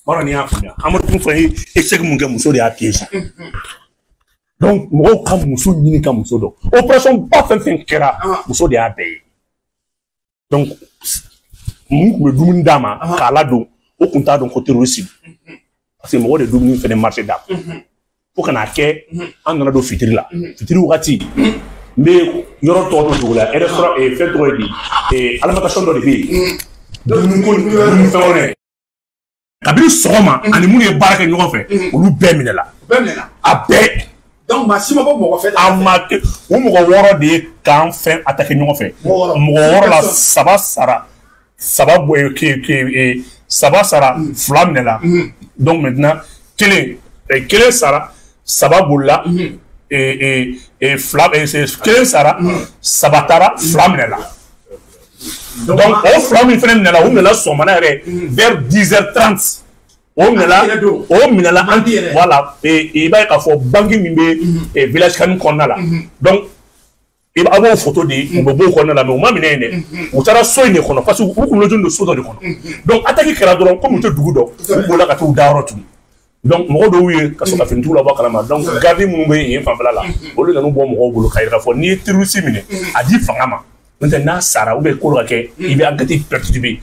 B'a dɔn n'i y'a faamuya, Amadu Kufa ye échec mun kɛ, muso de y'a piégé. Donc mɔgɔw ka muso ɲini ka muso dɔn. Opération ba fɛn fɛn kɛra, muso de y'a bɛɛ ye. Donc mun tun bɛ dumuni d'a ma k'a ladon, o tun t'a dɔn ko terroriste don, parce que mɔgɔ de dumuni fɛnɛ marché d'a ma. Fo ka n'a kɛ an nana don fitiri la, fitiri wagati, n bɛ yɔrɔ tɔgɔ dɔ dugu la, restaurant, fɛn tɔgɔ ye di, alimentation dɔ de bɛ yen, dumuni ko dumuni fɛn wɛrɛ. Kabini sɔgɔma ani minnu ye baara kɛ ɲɔgɔn fɛ, olu bɛɛ minɛla. A bɛɛ. Donc maa si ma bɔ mɔgɔ fɛ. A ma kɛ, o mɔgɔ 6 de ye k'an fɛn attaquer ɲɔgɔn fɛ. Mɔgɔ 6 la, 3 sara, 3 bɔ ke, 3 sara, 2 minɛla. Donc maintenant kelen sara, 3 bolila, 2, 1 sara, 3 taara, 2 minɛla. Donc o 2 min fɛnɛ minɛla, o minɛla sɔgɔmada yɛrɛ vers 10h30. O minɛla an, voilà. I b'a ye k'a fɔ banque min bɛ village kani kɔnɔna la, donc a b'o photo de, u bɛ b'o kɔnɔna la, mais u ma minɛ yen dɛ, u taara so in de kɔnɔ, parce que u kun logé don so dɔ de kɔnɔ. Donc attaque kɛra dɔrɔn, komi u tɛ dugu dɔn, u bolila ka t'u da yɔrɔ tugun. Donc mɔgɔ dɔw ye ka sɔrɔ ka finitigiw labɔ a kalama. Donc garde minnu bɛ yen fanfɛla la, olu nana bɔ mɔgɔw bolo k'a yira k'a fɔ n'i ye terroriste minɛ, a di fanga ma, n'o tɛ n'a sara ou bien ko dɔ ka kɛ, i bɛ enquête perturber.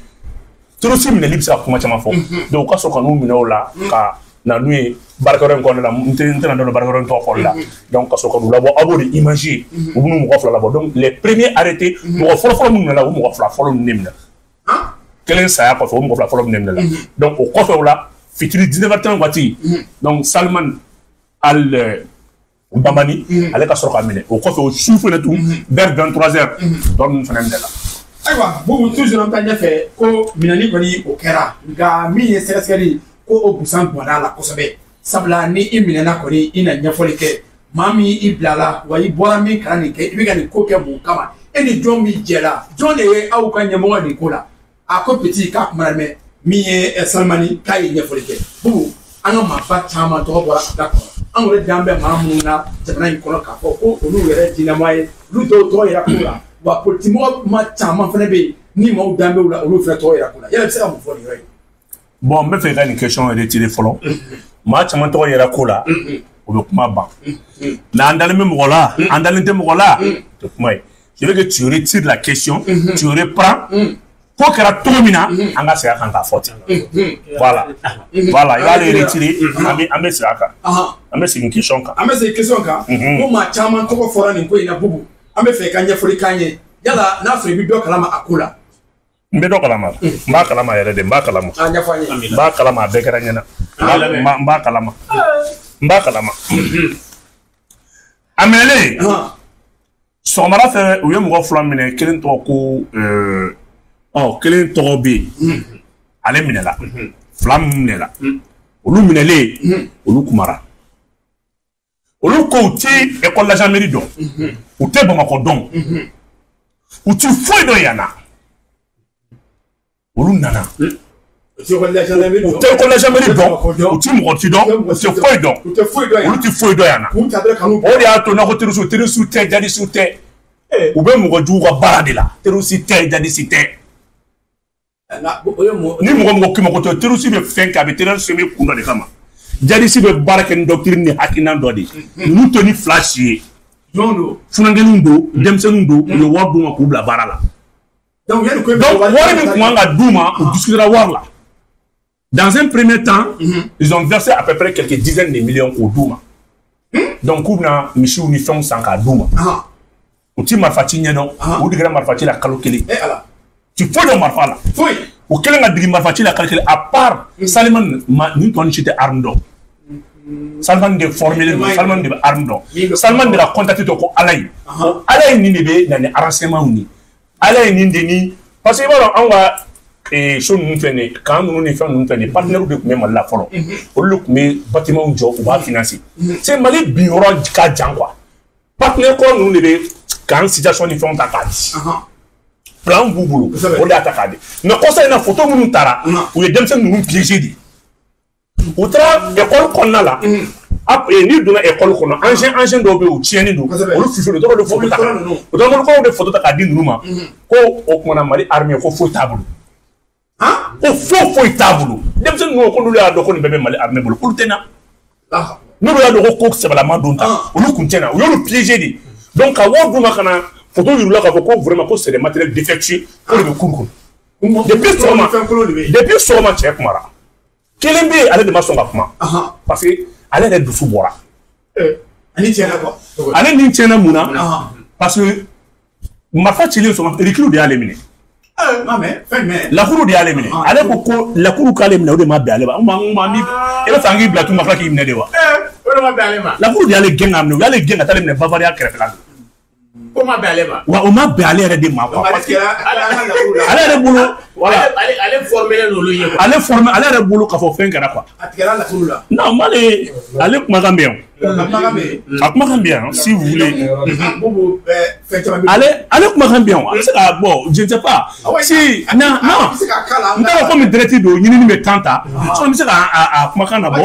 Terroriste minɛli bɛ se ka kuma caman fɔ. Donc u ka sɔrɔ ka n'u minɛ o la ka na n'u ye baarakɛyɔrɔ in kɔnɔna la. N tɛna dɔn baarakɛyɔrɔ in tɔgɔ fɔli la. Donc ka sɔrɔ ka n'u labɔ, aw b'o de image ye, u b'u mɔgɔ 2 labɔ. Donc les premiers arrêtés, mɔgɔ fɔlɔ-fɔlɔ minnu minɛla, o mɔgɔ 2 fɔlɔ ninnu de minɛ. Kelen saya kɔfɛ, o mɔgɔ 2 fɔlɔ minnu minɛla. Donc o kɔfɛ o la, fitiri 19h30 waati, donc Salman Al Bamani, ale ka sɔrɔ ka minɛ. O kɔfɛ, o su fɛnɛ tun vers 23h, tɔ ninnu fɛnɛ minɛla. Ayiwa Bubu, toujours an bɛ taa ɲɛfɛ ko minɛni kɔni o kɛra, nka min ye sɛgɛsɛgɛli ko o busan bɔnna la kosɛbɛ, sabula ni i minɛna kɔni, i na ɲɛfɔli kɛ maa min i bilala, wa i bɔra min kana nin kɛ, i bɛ ka nin ko kɛ mun kama, e ni jɔn min jɛla, jɔn de ye aw ka ɲɛmɔgɔ nin ko la. A ko petit k'a kumana mɛ min ye Salimani k'a ye ɲɛfɔli kɛ. Bubu, an ka maaba caman tɔgɔ bɔra a da kɔnɔ, an yɛrɛ dan bɛ maa minnu na jamana in kɔnɔ k'a fɔ ko olu yɛrɛ jinɛmaa ye, olu dɔw tɔgɔ yɛrɛ ko la, wa politimɔgɔ ma caman fana bɛ yen ni maaw dan bɛ u la, olu fana tɔgɔ yɛrɛ ko la. Yala i bɛ se ka mun fɔ nin yɔrɔ in? Bon, n bɛ fɛ i ka nin question retirer fɔlɔ. Maa caman tɔgɔ yɛrɛ ko la, o bɛ kuma ban. N'an dalen bɛ mɔgɔ la, an dalen tɛ mɔgɔ la, o tɛ kuma ye. Je veux que tu retires la question, tu reprends. Ko kɛra cogo min na, an ka segin a kan k'a fɔ ten. Voilà, voilà, i b'ale retirer, an bɛ segin a kan. An bɛ segin question kan. An bɛ segin question kan. Ko maa caman tɔgɔ fɔra nin ko in na Bubu, an bɛ fɛ i ka ɲɛfɔli k'an ye, yala n'a sɔrɔ i bɛ dɔ kalama a ko la. N bɛ dɔ kalama, n b'a kalama yɛrɛ de, n b'a kalama. A ɲɛfɔ an ye. N b'a kalama, a bɛɛ kɛra ɲɛna. N b'a kalama. N b'a kalama. A minɛlen sɔgɔmada fɛ, u ye mɔgɔ 2 minɛ, kelen tɔgɔ ko kelen tɔgɔ bɛ yen, ale minɛla, 2 min minɛla, olu minɛlen, olu kumara. Olu ko u ti école la gendarmerie dɔn, u tɛ Bamakɔ dɔn, u ti foyi dɔn yan na. Olu nana. U tɛ école la gendarmerie dɔn, u ti mɔgɔ ci dɔn, u tɛ foyi dɔn, olu ti foyi dɔn yan na. O de y'a to n'a ko terroriste, terroriste tɛ, djihadiste tɛ, u bɛ mɔgɔ jugu ka baara de la. Terroriste tɛ, djihadiste tɛ. Ni mɔgɔ mɔgɔ k'i ma ko terroriste bɛ fɛn kɛ, a bɛ terroriste bɛ kun dɔ de kama. Djihadiste bɛ baara kɛ ni doctrine ni hakilina dɔ de ye. Ninnu tɛ ni 2 si ye. Funankɛninw don, denmisɛnninw don, u ye wari d'u ma k'u bila baara la. Donc wari min tun kan ka d'u ma, u discutera wari la. Dans un premier temps, ils ont versé à peu près quelques dizaines de millions k'o d'u ma. Donc k'u bɛna misiw ni fɛnw san k'a d'u ma. U ti marifa ci ɲɛdɔn, u degera marifa ci la kalo 1. Ti foyi dɔn marifa la. U kɛlen ka dege marifa ci la kalo 1, à part Salimani, nin tɔ ni si tɛ arme dɔn. Salimani de formé don, Salimani de bɛ arme dɔn. Salimani de ka contact tɔ ko Ala ye. Ala ye nin de bɛ na ni renseignement ni. Ala ye nin de ni, parce que i b'a dɔn anw ka so ninnu filɛ nin ye, camp ninnu ni fɛn ninnu filɛ nin ye, partenaires de tun bɛ Mali la fɔlɔ. Olu de tun bɛ bâtiment jɔ, u b'a financer. C'est Mali bin yɔrɔ ka jan quoi. Partenaire kɔrɔ ninnu de bɛ camp situation ni fɛnw ta k'a di. Plan b'u bolo, o de y'a ta k'a di. Mais kɔsa in na, photo minnu taara, u ye denmisɛnnin ninnu piégé de. U taara école kɔnɔna la. N'i donna école kɔnɔ, engin dɔw bɛ yen, u tiɲɛnen don, olu fifi don, dɔrɔn de photo ta, u dɔrɔn de photo ta k'a di ninnu ma, ko o kumana Mali armée ko foyi t'a bolo, ko foyi t'a bolo. Denmisɛnnin ko ko n'olu y'a dɔn ko nin bɛɛ bɛ Mali armée bolo, k'olu tɛ na. N'olu y'a dɔn ko ko sɛbɛlama don ta, olu kun tɛ na. U y'olu piégé de. Donc ka wari d'u ma ka na photo yir'u la k'a fɔ ko vraiment ko c'est des matériels défectueux, ko de bɛ kuru kɔnɔ. Depuis sɔgɔma cɛ kumara. Kelen bɛ yen, ale de ma sɔn ka kuma. Parce que ale yɛrɛ dusu bɔra. Ani tiɲɛna quoi. Ale ni tiɲɛna mun na? Parce que marifa cilen sɔgɔma, recrue de y'ale minɛ. Lakuru de y'ale minɛ. Ale ko ko lakuru k'ale minɛ, o de ma bɛn ale ma. An ma e bɛ fɛ an k'i bila tun ka tila k'i minɛ de wa? O de ma bɛn ale ma. Lakuru de y'ale gɛn k'a minɛ, u y'ale gɛn ka taa ale minɛ Bavaria kɛrɛfɛla la. Ko ma bɛn ale ma. Wa o ma bɛn ale yɛrɛ de ma quoi. Parce que ale yɛrɛ bolo, voilà. Ale formé n'olu ye quoi. Ale formé, ale yɛrɛ bolo k'a fɔ fɛn kɛra quoi. A tigɛra lakuru la. Non, m'ale ale kumakan bɛ yan. A kumakan bɛ yen. A kumakan bɛ yan, si vous voulez. Bubu fɛn caman bɛ. Ale kumakan bɛ yan, a bɛ se ka bon, je ne sais pas. Si non non. N t'a dɔn komi direct don, ɲinini bɛ temps ta. Sinon n bɛ se ka a kumakan labɔ.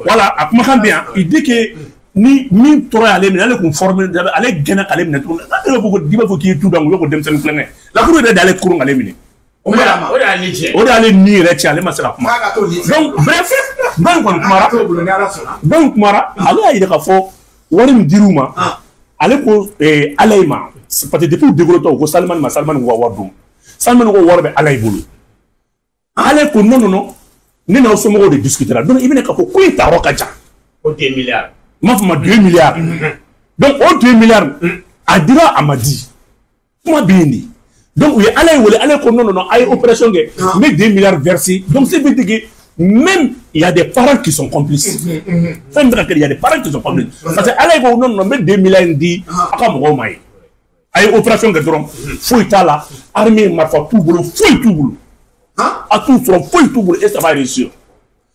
Voilà, a kumakan bɛ yan. Il dit que ni min tora y'ale minɛ, ale kun formé, ale gɛnna k'ale minɛ tuguni. Ale b'a fɔ ko i b'a fɔ k'i ye tu dɔn, u b'a fɔ denmisɛnnin kulonkɛ. Lakuru yɛrɛ de y'ale kurun k'ale minɛ. O de y'ale cɛ. O de y'ale ni yɛrɛ cɛ, ale ma se ka kuma. Donc bref, dɔ in kɔni kumara. Dɔ in kumara, ale y'a yira k'a fɔ wari min dir'u ma, ale ko Ala ye ma, parce que depuis u développé u ko Salimani ma, Salimani ko ka wari d'u ma. Salimani ko wari bɛ Ala ye bolo. Ale ko non non non, ne n'aw somɔgɔw de discutera. Donc i bɛna k'a fɔ ko in ta yɔrɔ ka jan. O 2 milliards. N m'a fɔ ma 2 milliards. Donc o 2 milliards, a dira a ma di. Kuma bɛ yen de. Donc u ye Ala ye wele, Ala ko non non non, a ye opération kɛ, n bɛ 2 milliards versé. Donc ça veut dire que même il y a des parents qui sont complices. Fɛn bɛ ka kɛ, il y a des parents qui sont complices. Parce que Ala ko non non, n bɛ 2 milliards in di aw ka mɔgɔw ma ye. A ye opération kɛ dɔrɔn, foyi t'a la, armée marifa t'u bolo, foyi t'u bolo. A t'u sɔrɔ, foyi t'u bolo et ça va réussir.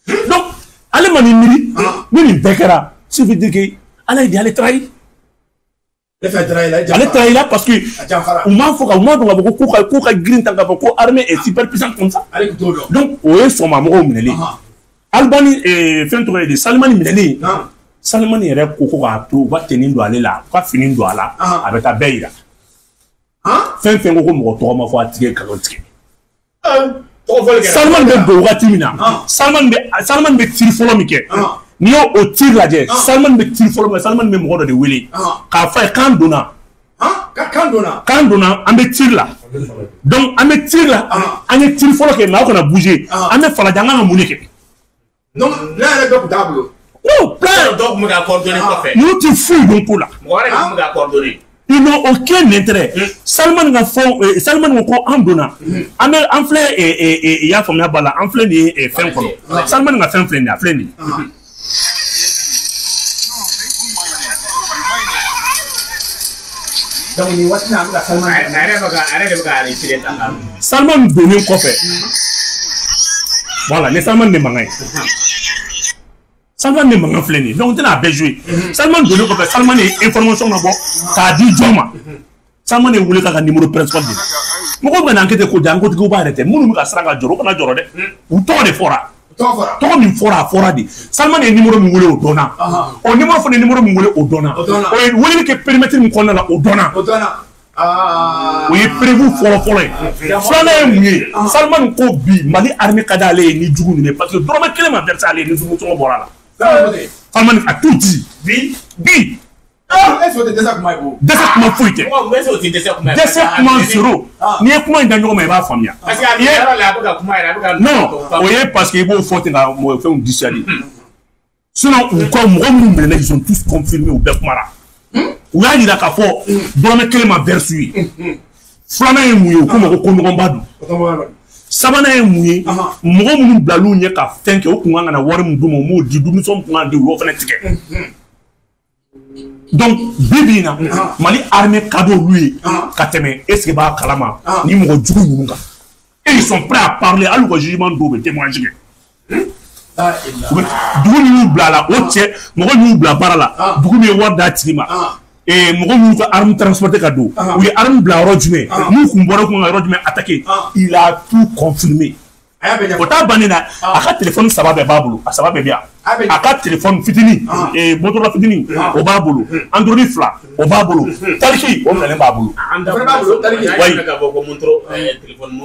Donc ale ma nin miiri, ni nin bɛɛ kɛra, ça veut dire que Ala ye de ale trahi. Ale trahi la parce que u m'a fɔ ka u m'a dɔn k'a fɔ ko k'u ka girin tan k'a fɔ ko armée est super puissante comme ça. Donc o ye sɔgɔmamɔgɔw minɛlen. Albani fɛn tɔgɔ ye di, Salimani minɛlen. Salimani yɛrɛ ko ko k'a to u ka tenue don ale la, u ka fini don a la, a bɛ taa bɛɛ yira. Fɛn fɛn ko ko mɔgɔ tɔgɔ ma fɔ, a tigi ye nkalon tigɛ. Salimani bɛ don wagati min na, Salimani bɛ tir fɔlɔ min kɛ. N'i y'o o tir lajɛ, Salimani bɛ tir fɔlɔ min kɛ, Salimani bɛ mɔgɔ dɔ de wele k'a fɔ a ye k'an donna. K'an donna. K'an donna, an bɛ tir la. Donc an bɛ tir la, an ye tir fɔlɔ kɛ mais aw kana bouger. An bɛ falajɛ, an kan ka mun de kɛ? Donc ne yɛrɛ dɔ tun t'a bolo. Non, plein. Dɔw tun bɛ ka coordonner kɔfɛ. Ninnu tɛ foyi dɔn ko la. Mɔgɔ wɛrɛ de tun bɛ ka coordonner. Ils n'ont aucun intérêt. Salman ka fɔ, Salman ko ko an donna. An bɛ an filɛ, i y'a faamuya b'a la, an filɛ nin ye fɛn kɔnɔ. Salman ka fɛn filɛ nin ye, a filɛ nin ye. Donc nin waati in na an bɛ ka Salman. A yɛrɛ bɛ ka a yɛrɛ de bɛ ka enregistré tan. Salman donnen kɔfɛ. Voilà, ni Salman de mankan ye. Salman de mankan filɛ nin ye, donc n tɛna a bɛɛ jouer. Salman donnen kɔfɛ, Salman ye information labɔ k'a di jɔn ma? Salman ye wele k'a ka numéro principal di. Mɔgɔw bɛ na enquête ko ja, an kotigiw b'a yɛrɛ tɛ. Minnu bɛ ka siran ka jɔrɔ, u kana jɔrɔ dɛ. U tɔgɔ de fɔra. Tɔgɔ min fɔra, a fɔra de. Salman ye numéro min wele, o dɔnna. O numéro fana ye numéro min wele, o dɔnna. O ye weleli kɛ périmètre min kɔnɔna la, o dɔnna. O dɔnna. O ye preuve fɔlɔ fɔlɔ ye. Filanan ye mun ye? Salman ko bi Mali armée ka d'ale ye ni jugu ninnu ye, parce que dɔrɔmɛ kelen ma versé ale ye ni jugu sɔngɔ bɔra a la. Salman a tout dit. Bi. Bi. Est-ce que o tɛ dɛsɛ kuma ye ko? Dɛsɛ kuma foyi tɛ. Mɔgɔ est-ce que o tɛ dɛsɛ kuma ye? Dɛsɛ kuma zéro. N'i ye kuma in da ɲɔgɔn ma, i b'a faamuya. Parce que a bɛ yɔrɔ la, a bɛ ka kuma yɛrɛ, a bɛ ka. Non, o ye parce que i b'o fɔ ten ka mɔgɔ fɛnw dissuader. Sinon u ka mɔgɔ minnu minɛna, ils ont tous confirmé, u bɛɛ kumara. U y'a yira k'a fɔ dɔrɔmɛ kelen ma versé u ye. Filanan ye mun ye? U ko ma ko ko ɲɔgɔnba don. Sabanan ye mun ye? Mɔgɔ minnu bilal'u ɲɛ ka fɛn kɛ, u kun kan ka na wari min d'u ma, u m'o di, dumunifɛnw kun kan ka di, u y'o fana tigɛ. Donc bi bi in na, Mali armée ka di olu ye ka tɛmɛ est ce que b'a kalama ni mɔgɔ jugu ninnu kan. Et ils sont prêts à parler, hali u ka jugement dɔw bɛ témoignage kɛ. U bɛ dugu min y'u bila a la, o cɛ mɔgɔ min y'u bila baara la, dugu min ye wari d'a tigi ma, mɔgɔ minnu ka arme transporter ka don, u ye arme bila yɔrɔ jumɛn, n'u kun bɔra, kun ka yɔrɔ jumɛn attaquer, il a tout confirmé. O t'a bannen na, a ka téléphone saba bɛɛ b'a bolo, a saba bɛɛ bɛ yan. A ka téléphone fitinin, Motorola fitinin, o b'a bolo, Android fila, o b'a bolo, talkie o minɛlen b'a bolo.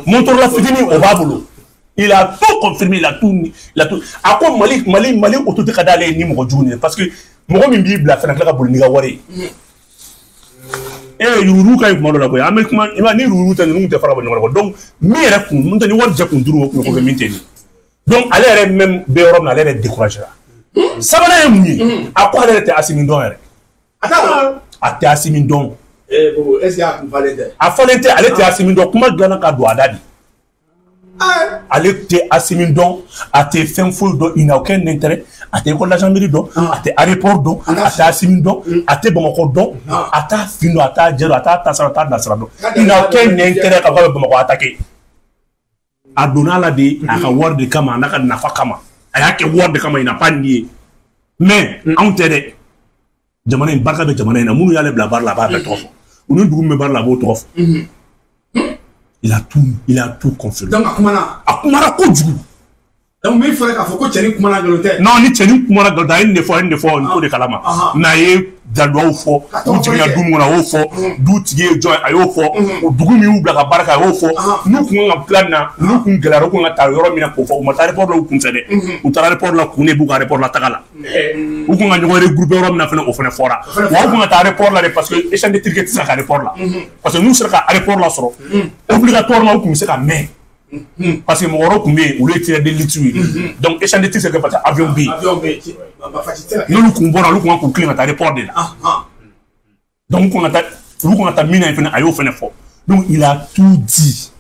Motorola fitinin, o b'a bolo. Il a tout confirmé, il a tout, il a tout. A ko Mali autorité ka d'ale ye ni mɔgɔ jugu ni parce que mɔgɔ min b'i bila fana tila ka boli n'i ka wari ye. Yuruguyurugu ka ɲi kuma dɔ la koyi, an bɛ kuma i ma ni yuruguyurugu tɛ, ninnu tɛ fara bɔ ɲɔgɔn na quoi. Donc min yɛrɛ kun n'o tɛ ni wari jɛ kun duuru, o kun bɛ kɔfɛ min tɛ nin. Donc ale yɛrɛ même bɛ yɔrɔ min na, ale yɛrɛ découragé la. Sabanan ye mun ye? A ko ale yɛrɛ tɛ Asimi dɔn yɛrɛ. A t'a dɔn. A tɛ Asimi dɔn. Bobo, est ce que a kun falen tɛ? A falen tɛ, ale tɛ Asimi dɔn, kuma dilanna ka don a da de. Ale tɛ Asimi dɔn, a tɛ fɛn foyi dɔn, il n'a aucun intérêt. A tɛ école de la gendarmerie dɔn, a tɛ aéroport dɔn, a tɛ Asimi dɔn, a tɛ Bamakɔ dɔn, a t'a fin dɔn, a t'a jɛ dɔn, a t'a tasira, a t'a nasira dɔn. Il n'a aucun intérêt ka fɔ k'a bɛ Bamakɔ attaquer. A donna la de a ka wari de kama, a n'a ka nafa kama. A y'a kɛ wari de kama, il n'a pas nié. Mais anw tɛ dɛ. Jamana in barika bɛ jamana in na, minnu y'ale bila baara la, a b'a bɛɛ tɔgɔ fɔ. U ni dugu min bɛ baara la, a b'o tɔgɔ fɔ. Il a tout confirmé. Donc a kumana. A kumana kojugu. Donc min fɔra k'a fɔ ko cɛnin kumana, nkalon tɛ. Non, ni cɛnin kumana nkalon tɛ, a ye nin de fɔ, a ye nin de fɔ, nin ko de kalama. Mais a ye daluwaw fɔ, u jiginna du min kɔnɔ, a y'o fɔ, du tigi ye jɔn ye, a y'o fɔ, o dugu min y'u bila ka baara kɛ, a y'o fɔ, n'u kun kan ka tila nin na, n'u kun gɛlɛyara, u kun ka taa yɔrɔ min na k'o fɔ, u ma taa aéroport la u kun fɛ dɛ, u taara aéroport la kun de b'u ka aéroport la taga la. U kun ka ɲɔgɔn regrouper yɔrɔ min na fɛnɛ, o fɛnɛ fɔra. Wa u kun ka taa aéroport la de parce que échange de ticket tɛ se ka kɛ aéroport la. Parce que n'u sera ka aéroport la sɔrɔ, obligatoirement u kun bɛ se ka mɛn. Parce que mɔgɔ wɛrɛw tun bɛ yen, olu ye tireur d'élite ye. Donc échange de titres kɛ parce que avion bɛ yen. Avion bɛ yen, marifa ci tɛ se ka kɛ. N'olu kun bɔra, olu kun kan k'u tilen ka taa aéroport de la. Donc u kun ka taa, olu kun ka taa min na yen fɛnɛ, a y'o fɛnɛ fɔ. Donc il a tout dit.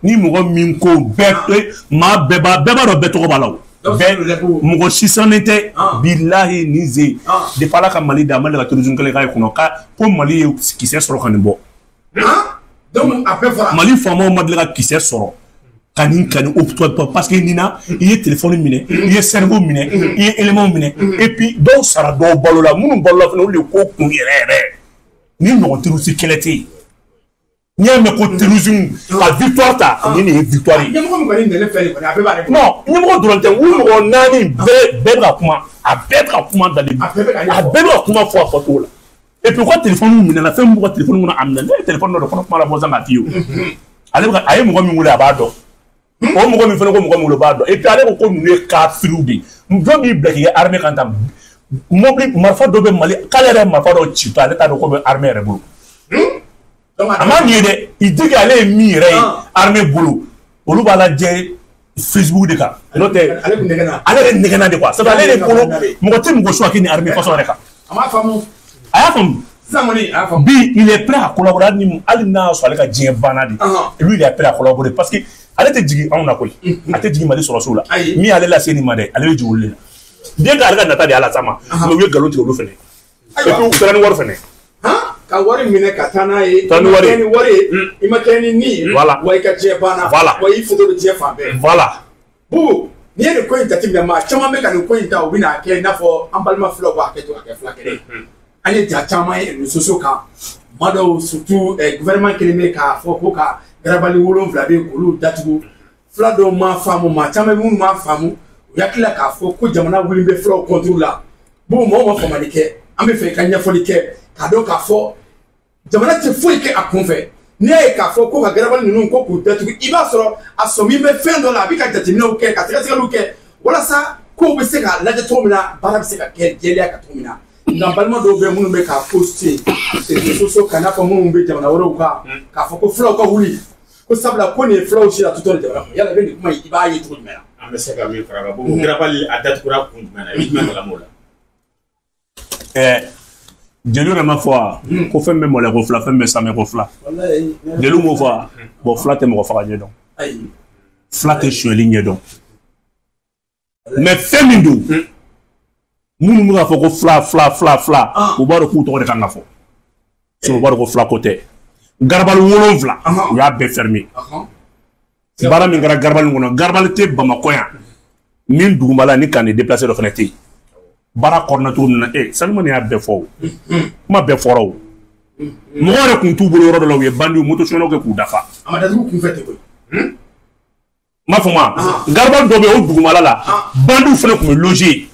Ni mɔgɔ min ko bɛɛ, maa bɛɛ b'a dɔn, bɛɛ tɔgɔ b'a la o. Bɛɛ, mɔgɔ si sirannen tɛ. Bilahi ni ze. Depuis Ala ka Mali da, a ma deli ka terrorisme kɛlɛ k'a ye kɔnɔ ko Mali ye kisɛ sɔrɔ ka nin bɔ. Donc a bɛɛ fɔra. Mali faamaw ma deli ka kisɛ sɔrɔ ka nin o parce que nin na, i ye téléphone minɛ, i ye cerveau minɛ, i ye élément minɛ, et puis dɔw sara, dɔw balo la, minnu balo la fana, olu de ko kun yɛrɛ yɛrɛ. Ni ɲɔgɔn terroriste kɛlɛ tɛ yen. N'i y'a mɛn ko terrorisme ka victoire ta, nin de ye victoire ye. Ɲɛmɔgɔ min kɔni nɛnɛ fɛn nin kɔni, a bɛɛ b'ale bolo. Non, ɲɛmɔgɔ dɔrɔn tɛ, u mɔgɔ naani bɛɛ bɛɛ bɛ ka kuma, a bɛɛ bɛ ka kuma dalen, A bɛɛ bɛ ka ɲɛfɔ. A bɛɛ bɛ ka kuma fɔ a fɔcogo la. Et puis u ka téléphone minɛna, fɛn min b'u ka téléphone kɔnɔ, a minɛ, ne ye téléphone dɔ de kɔnɔ kuma la fɔ sisan k'a f'i ye o. Ale bɛ ka, a ye mɔgɔ min wele, a b'a dɔn. O mɔgɔ min fana ko mɔgɔ min wele, o b'a dɔn. Et puis ale ko ko ninnu ye kafiriw de ye. Jɔn b'i bila k'i kɛ armée kan tan? Mobili marifa dɔ bɛ Mali, k'ale yɛrɛ ye marifa dɔ ci tɔ, ale t'a dɔn ko bɛ armée yɛrɛ bolo. Donc A ma nin ye dɛ, il dit que ale ye min yɛrɛ ye armée bolo, olu b'a lajɛ Facebook de kan. N'o tɛ, ale kun nɛgɛnna. Ale yɛrɛ nɛgɛnna de quoi. Sabu ale de bolo, mɔgɔ tɛ mɔgɔ suwa k'i ni armée façon yɛrɛ kan. A m'a faamu. A y'a faamu. Sisan kɔni a y'a faamu. Bi, il est prêt à collaborer, hali n'a y'a sɔrɔ ale ka diɲɛ banna de. Lui, il est prêt à collaborer parce que ale tɛ jigin anw na koyi. A tɛ jigin Mali sɔrɔsiw la. Ayi. Min y'ale lase nin ma dɛ, ale bɛ jigin olu de la. Bien que ale ka nata de y'a las'a ma, mais u ye nkalon tigɛ olu fɛnɛ. Et puis u taara ni wari fɛnɛ. Han, ka wari minɛ ka taa n'a ye. Taa ni wari ye. I ma kɛ ni wari ye, i ma kɛ ni nin ye. Voilà. Wa i ka diɲɛ banna. Voilà. Wa i photo bɛ diɲɛ fan bɛɛ. Voilà. Bubu, n'i ye nin ko in jateminɛ, maa caman bɛ ka nin ko in ta, u bɛna kɛ i n'a fɔ an balima filaw b'a kɛ cogo ka kɛ fila kɛlɛ ye. An ye ja caman ye réseaux sociaux kan, maa dɔw surtout gouvernement kelen bɛ k'a fɔ ko ka garabali 7 bɛ yen k'olu datugu. Fila dɔw ma faamu, maa caman bɛ minnu ma faamu, u hakili la k'a fɔ ko jamana wuli bɛ filaw contre la. Bubu, mɔgɔw ma faamali kɛ, an bɛ fɛ i ka ɲɛfɔli kɛ k'a dɔn k'a fɔ jamana tɛ foyi kɛ a kunfɛ. N'i y'a ye k'a fɔ ko ka garabali ninnu ko k'u datugu, i b'a sɔrɔ a sɔmi bɛ fɛn dɔ la, a bɛ ka jateminɛw kɛ, ka sɛgɛsɛgɛliw kɛ walasa kow bɛ se ka lajɛ cogo min na, baara bɛ se ka kɛ jɛlenya kan cogo min na. Nka balima dɔw bɛ minnu bɛ k'a poster réseaux sociaux kan, i n'a fɔ minnu bɛ jamana wɛrɛw kan, k'a fɔ ko filaw ka wuli, ko sabula ko nin ye filaw si la tutɔ jamana kɔnɔ. Yala i bɛ nin kuma in, i b'a ye cogo jumɛn na? An bɛ se ka min fara a kan, Bobo, garabali a datugura kun jumɛn na? I bɛ jumɛn kalama o la? Jeliw yɛrɛ ma fɔ wa ko fɛn bɛ mɔlɛ ko fila, fɛn bɛ samɛ ko fila. Walayi. Jeliw m'o fɔ wa? Bon, fila tɛ mɔgɔ faga ɲɛdɔn. Ayi. Fila tɛ sonyɛli ɲɛdɔn. Mais fɛn min don, minnu bɛ k'a fɔ ko fila fila fila fila, u b'a dɔn k'u tɔgɔ de kan ka fɔ. Sinon u b'a dɔn ko fila ko tɛ. Garabali 7, u y'a bɛɛ fermer. Baara min kɛra garabali kɔnɔ, garabali tɛ Bamakɔ yan min dugumala ni camp de déplacé dɔ fana tɛ yen. Baara kɔnɔna cogo min na, Salimani y'a bɛɛ fɔ o, kuma bɛɛ fɔra o. Mɔgɔ yɛrɛ kun t'u bolo yɔrɔ dɔ la, u ye bandiw moto sonyɛlaw kɛ k'u dafa. A ma datugu kunfɛ ten koyi. N m'a fɔ ma, garabali dɔ bɛ yen o dugumala la, bandiw fana tun bɛ loger yen.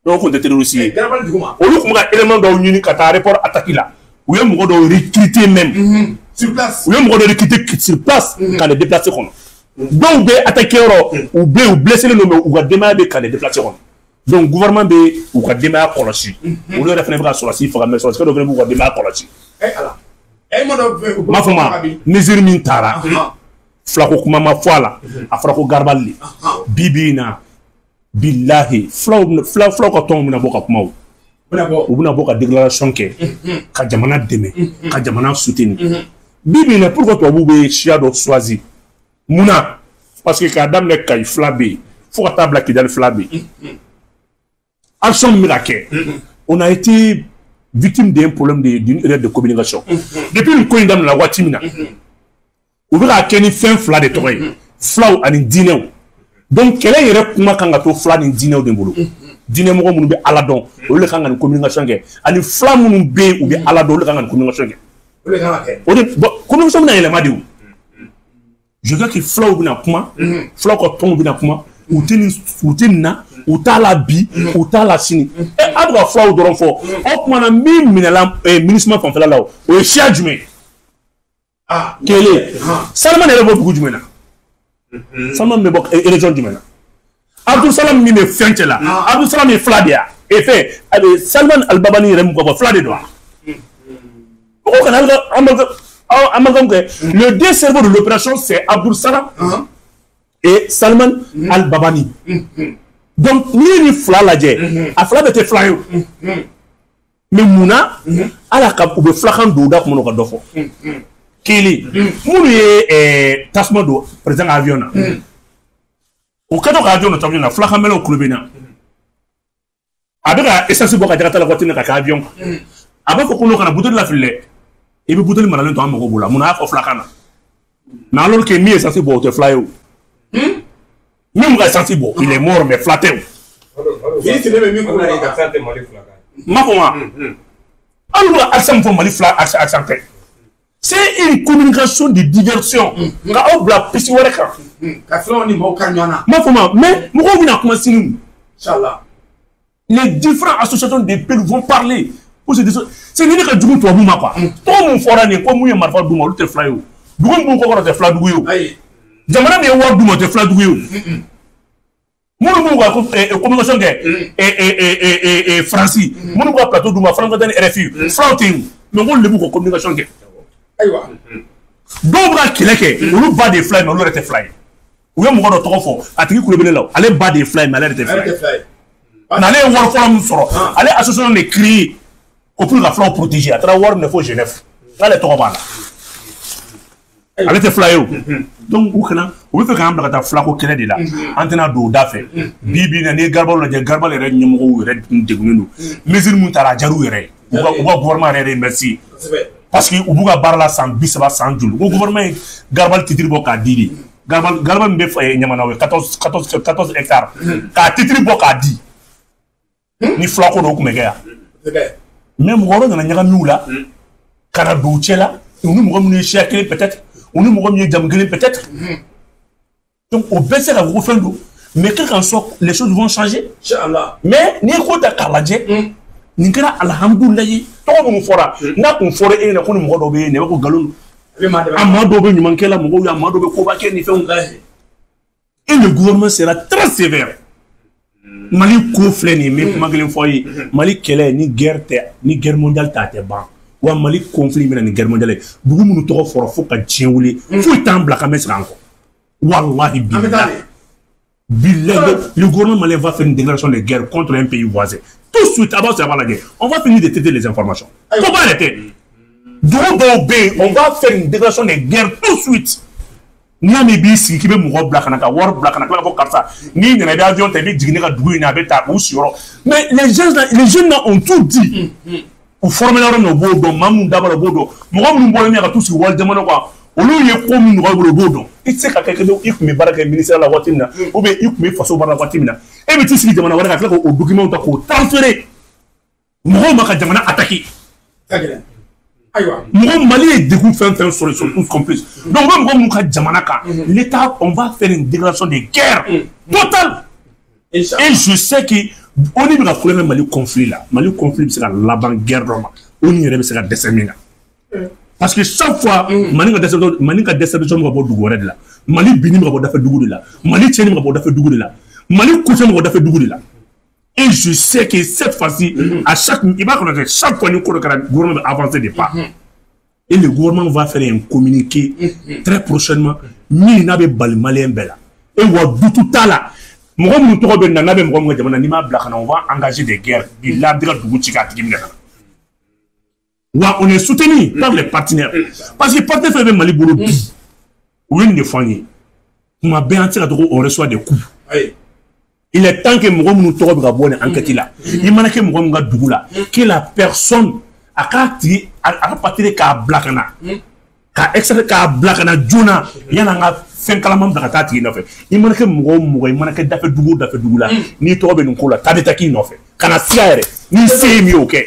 Dɔw kun tɛ terroriste ye. Garabali duguma. Olu tun bɛ ka élément dɔw ɲini ka taa aéroport attaque la. U ye mɔgɔ dɔw recruter même. Sur place. U ye mɔgɔ dɔw recruter sur place ka les déplacer kɔnɔ. Dɔw bɛ attaqué yɔrɔ u bɛ u blessé don mais u ka denbaya bɛ camp de déplacé kɔnɔ. Donc gouvernement bɛ u ka denbaya kɔlɔsi. Olu yɛrɛ fana bɛ ka sɔrɔdasi faga mais sɔrɔdasikɛ dɔw fana b'u ka denbaya kɔlɔsi. M'a fɔ ma mesure min taara filako kuma ma fɔ a la, a fɔra ko garabali de. Bi bi in na bilahi filaw ka tɔnw bɛna bɔ ka kuma o. U bɛna bɔ ka déclaration kɛ ka jamana dɛmɛ ka jamana soutenir. Bi bi in na pourquoi tubabuw bɛ siya dɔ choisi mun na? Parce que k'a daminɛ Kayi fila bɛ yen fo ka taa bila Kidali fila bɛ yen. Action min bɛ ka kɛ, on a été victime d'un problème d'une erreur de communication. Depuis nin ko in daminɛna waati min na, u bɛ k'a kɛ ni fɛn fila de tɔgɔ ye, filaw ani diinɛw. Donc kɛlɛ yɛrɛ kuma kan ka to fila ni diinɛw de bolo. Diinɛmɔgɔ minnu bɛ Ala dɔn, olu de kan ka nin communication kɛ. Ani fila minnu bɛ yen u bɛ Ala dɔn, olu de kan ka nin communication kɛ. O de bon communication bɛna yɛlɛma de o. Je veux que filaw bɛna kuma, filaw ka tɔnw bɛna kuma, u tɛ nin na, u t'a la bi, u t'a la sini. A bɛ ka filaw dɔrɔn fɔ. O tuma na min minɛla MINUSMA fanfɛla la o, o ye siya jumɛn ye? Kelen. Salman yɛrɛ bɔ dugu jumɛn na? Salman bɛ bɔ région jumɛn na? Abdul Salam min bɛ fɛn cɛ la, Abdul Salam ye fila de ye. E fɛn Salman Albabani yɛrɛ mun ka bɔ fila de don wa? Mɔgɔw kana amalgame kɛ. Le deux cerveaux de l'opération, c'est Abdul Salam et Salman Al-Babani. Donc n'i ye nin fila lajɛ, a fila bɛɛ tɛ fila ye o. Mais munna ala ka u bɛ filakan don u da kuma na u ka dɔ fɔ. Kelen minnu ye tasuma don président ka avion na, o kɛtɔ ka avion don tasuma na, filakanmɛlɛw kulo bɛ na. A bɛ ka essence bɔ ka jaka ta la waati min na ka kɛ avion kan, a b'a fɔ ko n'o kana buteli lafili dɛ, i bɛ buteli maralen to an mago b'o la. Munna a y'a fɔ filakan na? Mais alors que min ye essence bɔ o tɛ fila ye o. Min bɛ ka essence bɔ, il est mort mais fila tɛ o. N m'a fɔ ma hali bɛ ka accent min fɔ Mali fila accent tɛ. C'est une communication de diversion. Nka aw bila piste wɛrɛ kan. Ka filaw ni mɔgɔw kari ɲɔgɔn na. N m'a fɔ ma mais mɔgɔw bɛna kuma sini. Inchallah. Les différentes associations de pays vont parler. C'est ni ne ka jugu tubabu ma quoi. Tɔgɔ mun fɔra nin ye ko mun ye marifa d'u ma olu tɛ fila ye o. Dugu min b'u kɔ kɔrɔ tɛ fila dugu ye o. Jamana min ye wari d'u ma o tɛ fila dugu ye o. Minnu b'u ka communication kɛ Faransi, minnu b'u ka plateau d'u ma France 24 ni RFI, filaw tɛ yen o. Mais olu de b'u ka communication kɛ. Ayiwa. Dɔw bɛ ka kɛlɛ kɛ, olu ba de ye fila ye mais olu yɛrɛ tɛ fila ye. U ye mɔgɔ dɔ tɔgɔ fɔ, a tigi kulo bɛ ne la o. Ale ba de ye fila ye mais ale yɛrɛ tɛ fila ye. Mais ale ye wari fɔlɔ min sɔrɔ, ale association de créé ko pour ka filaw protéger. A taara wari minɛ fo Genève, n'ale tɔgɔ b'a la. Ale tɛ fila ye o. Donc u kana u bɛ fɛ k'an bila ka taa filako kɛlɛ de la. An tɛna don o da fɛ. Bi bi in na n'i ye Garabali lajɛ, Garabali yɛrɛ ɲɛmɔgɔw yɛrɛ degunnen don. Mesure mun taara a diyara u yɛrɛ ye. U ka gouvernement yɛrɛ remercier. Parce que u b'u ka baara la san 30 san joli. Ko gouvernement ye Garabali titre bɔ k'a di de. Garabali min bɛ Ɲamana o ye 14 hectares. K'a titre bɔ k'a di. Ni filako don o tun bɛ kɛ yan. Mais mɔgɔ wɛrɛ nana ɲagami u la ka na don u cɛ la. U ni mɔgɔ minnu ye siya kelen peut-être, u ni mɔgɔ min ye jamu kelen peut-être. Donc o bɛɛ tɛ se ka fɔ ko fɛn don. Mais quel qu'en soit, les choses vont changer. Inchallah. Mais n'i ye ko ta k'a lajɛ, nin kɛra alhamdulilayi. Tɔgɔ minnu fɔra, n'a kun fɔra e ɲɛna ko ni mɔgɔ dɔw bɛ yen, ne b'a ko nkalon don. A maa dɔw bɛ ɲuman kɛ la mɔgɔw ye, a maa dɔw bɛ koba kɛ ni fɛnw. Et le gouvernement sera très sévère. Mali ko filɛ nin ye, n bɛ kuma kelen fɔ aw ye. Mali kɛlɛ ni guerre tɛ, ni guerre mondiale tɛ, a tɛ ban. Wa Mali conflit bɛna ni guerre mondiale ye. Dugu minnu tɔgɔ fɔra fo ka diɲɛ wuli, foyi t'an bila k'an bɛ segin an kɔ. Wallahi billahi. Billahi, le gouvernement malien va faire une déclaration de guerre contre un pays voisin. Tout de suite, avant ça va la guerre. On va finir de traiter les informations. Faut pas arrêter. Dugu dɔw bɛ yen, on va faire une déclaration de guerre tout de suite. N'i y'a mɛn i b'i sigi k'i bɛ mɔgɔ bila ka na ka wari bila ka na tila ka fɔ karisa n'i nana i bɛ avion ta i bɛ jigin ne ka dugu in na a bɛ taa u siyɔrɔ. Mais les jeunes là, les jeunes là ont tout dit. U formé yɔrɔ min na u b'o dɔn, maa minnu da b'a la u b'o dɔn, mɔgɔ minnu bɔlen bɛ ka t'u sigi wali jamana kan olu ye ko min nɔgɔya i bolo u b'o dɔn. I tɛ se ka kɛ i tun bɛ baara kɛ ministère la waati min na, ou bien i tun bɛ faso baara la waati min na, e bɛ t'i sigi jamana wɛrɛ ka tila k'o document ta k'o transférer mɔgɔw ma ka jamana attaquer. Ayiwa. Mɔgɔ Mali ye degun fɛn fɛn sɔrɔ, ils sont tous complices. Donc u bɛ mɔgɔ minnu ka jamana kan, l'État, on va faire une déclaration de guerre totale. Et je sais que ONU bɛ ka kulonkɛ Mali conflit la. Mali conflit bɛ se ka laban guerre dɔ ma. ONU yɛrɛ bɛ se ka dɛsɛ min na. Parce que chaque fois, Mali ka déstabilisation bɛ ka bɔ dugu wɛrɛ de la. Mali binni bɛ ka bɔ dafɛ dugu de la, Mali tiɲɛni bɛ ka bɔ dafɛ dugu de la, Mali ko bɛ ka bɔ dafɛ dugu de la. Et je sais que cette fois-ci, à chaque, il va connaître chaque fois que le gouvernement va avancer des pas. Et le gouvernement va faire un communiqué très prochainement. Min n'a bɛ bali malien bɛɛ la. Et wa dutu t'a la. Mɔgɔ minnu tɔgɔ bɛ na n'a bɛ mɔgɔ min ka jamana n'i m'a bila ka na, on va engager des guerres. Bilahi an tɛ ka dugu ci k'a tigi minɛ ka na. Wa on est soutenu par les partenaires. Parce que partenaire fɛn fɛn bɛ Mali bolo bi, u ye nin de fɔ an ye. Tuma bɛɛ an tɛ se ka to ko on reçoit des coups. Il est temps que mɔgɔ minnu tɔgɔ bɛ ka bɔ nin enquête la, i mana kɛ mɔgɔ min ka dugu la, que la personne a k'a tigi a ka papier k'a bila ka na, k'a extrait k'a bila ka na joona yanni an ka fɛn kalaman bila ka taa tigi nɔfɛ. I mana kɛ mɔgɔ o mɔgɔ, i mana kɛ dafɛ dugu o dafɛ dugu la, n'i tɔgɔ bɛ nin ko la, taa bɛ taa k'i nɔfɛ, kana siga yɛrɛ, n'i se ye min ye o kɛ.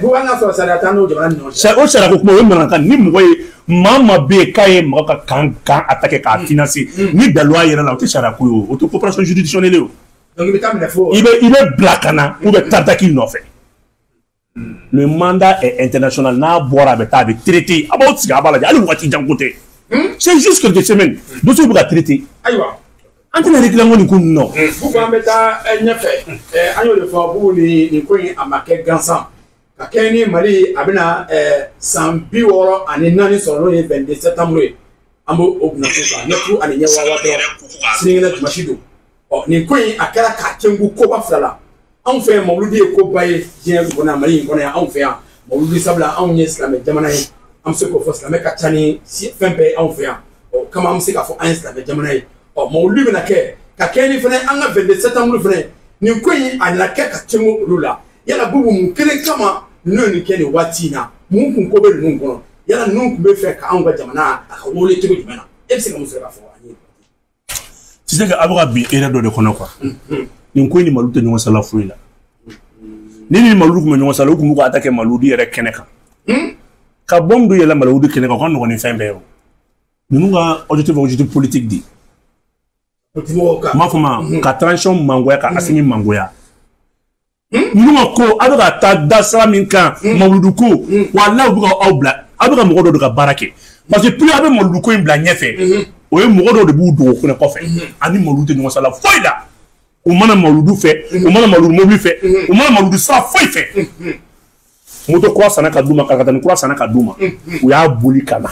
Bubu, an ka sɔrɔ sariya t'an n'o jamana ni ɲɔgɔn cɛ. O sariya ko kuma o ye manamanakan. Ni mɔgɔ ye maa bɛ yen k'a ye mɔgɔ ka kan attaquer k'a financer, ni daluya yɛrɛ la, o tɛ sariya ko ye o, o tɛ coopération juridictionnelle ye o. Donc i bɛ taa minɛ fo. I bɛ bila ka na ou bien taa k'i nɔfɛ. Le mandat est international. N'a bɔra a bɛ taa a bɛ traiter, a b'aw sigi a b'a lajɛ, hali waati jan ko tɛ. C'est juste quelques semaines, dossier bɛ ka traiter. Ayiwa. An tɛna réclamer nin ko ninnu na. Bubu, an bɛ taa ɲɛfɛ. An y'o de fɔ Bubu, ni nin ko in a ma kɛ gansan. Ka kɛɲɛ ni Mali a bɛna san 64 sɔrɔ, n'o ye 22 septembre ye. An b'o o kunnafoni kan ɲɛtu ani ɲɛ waatɔ sinikɛnɛ dimanche don. Ɔ nin ko in a kɛra k'a cɛnku koba fila la. Anw fɛ yan, mawuludi ye koba ye diɲɛ kɔnɔ yan, Mali in kɔnɔ yan, anw fɛ yan mawuludi, sabula anw ye silamɛ jamana ye. An bɛ se k'o fɔ, silamɛ ka ca ni fɛn bɛɛ ye anw fɛ yan. O kama an bɛ se k'a fɔ an ye silamɛ jamana ye. Ɔ mawuludi bɛna kɛ ka kɛɲɛ ni fɛnɛ an ka 22 septembre fɛnɛ, nin ko in a nana kɛ ka cɛnku olu la. Yala Bubu, mun kelen kama ninnu ye nin kɛ nin waati in na? Mun kun ko bɛ ninnu kɔnɔ? Yala ninnu kun bɛ fɛ ka anw ka jamana a ka wele cogo jumɛn na? E bɛ se ka mun sɔrɔ k'a fɔ an ye? Tu sais que a bɛ ka bin erreur dɔ de kɔnɔ quoi. Nin ko in ni Mali tɛ ɲɔgɔn sala foyi la. Ni Mali tun bɛ ɲɔgɔn sala, u tun b'u ka attaquer Maliwudi yɛrɛ kɛnɛ kan. Ka bombe dɔ yɛlɛ Maliwudi kɛnɛ kan, o ka nɔgɔn ni fɛn bɛɛ ye o. Ninnu ka objectif ye objectif politique de ye. Politimɔgɔw kan. N b'a fɔ ma ka transition mangoya, ka Asimi mangoya. Ninnu ka ko a bɛ ka taa da sira min kan, Mawuludu ko, walahi u bɛ ka aw bila, aw bɛ ka mɔgɔ dɔw de ka baara kɛ. Parce que plus a bɛ Mawuludu ko in bila ɲɛfɛ, o ye mɔgɔ dɔw de b'u dogo fɛnɛ kɔfɛ. Ani Mawuludu tɛ ɲɔgɔn sala foyi la. U mana Mawuludu fɛ, u mana Mawuludu mobili fɛ, u mana Mawuludu sira foyi fɛ. Moto kura sanna ka d'u ma, karakatani kura sanna ka d'u ma. U y'a boli ka na.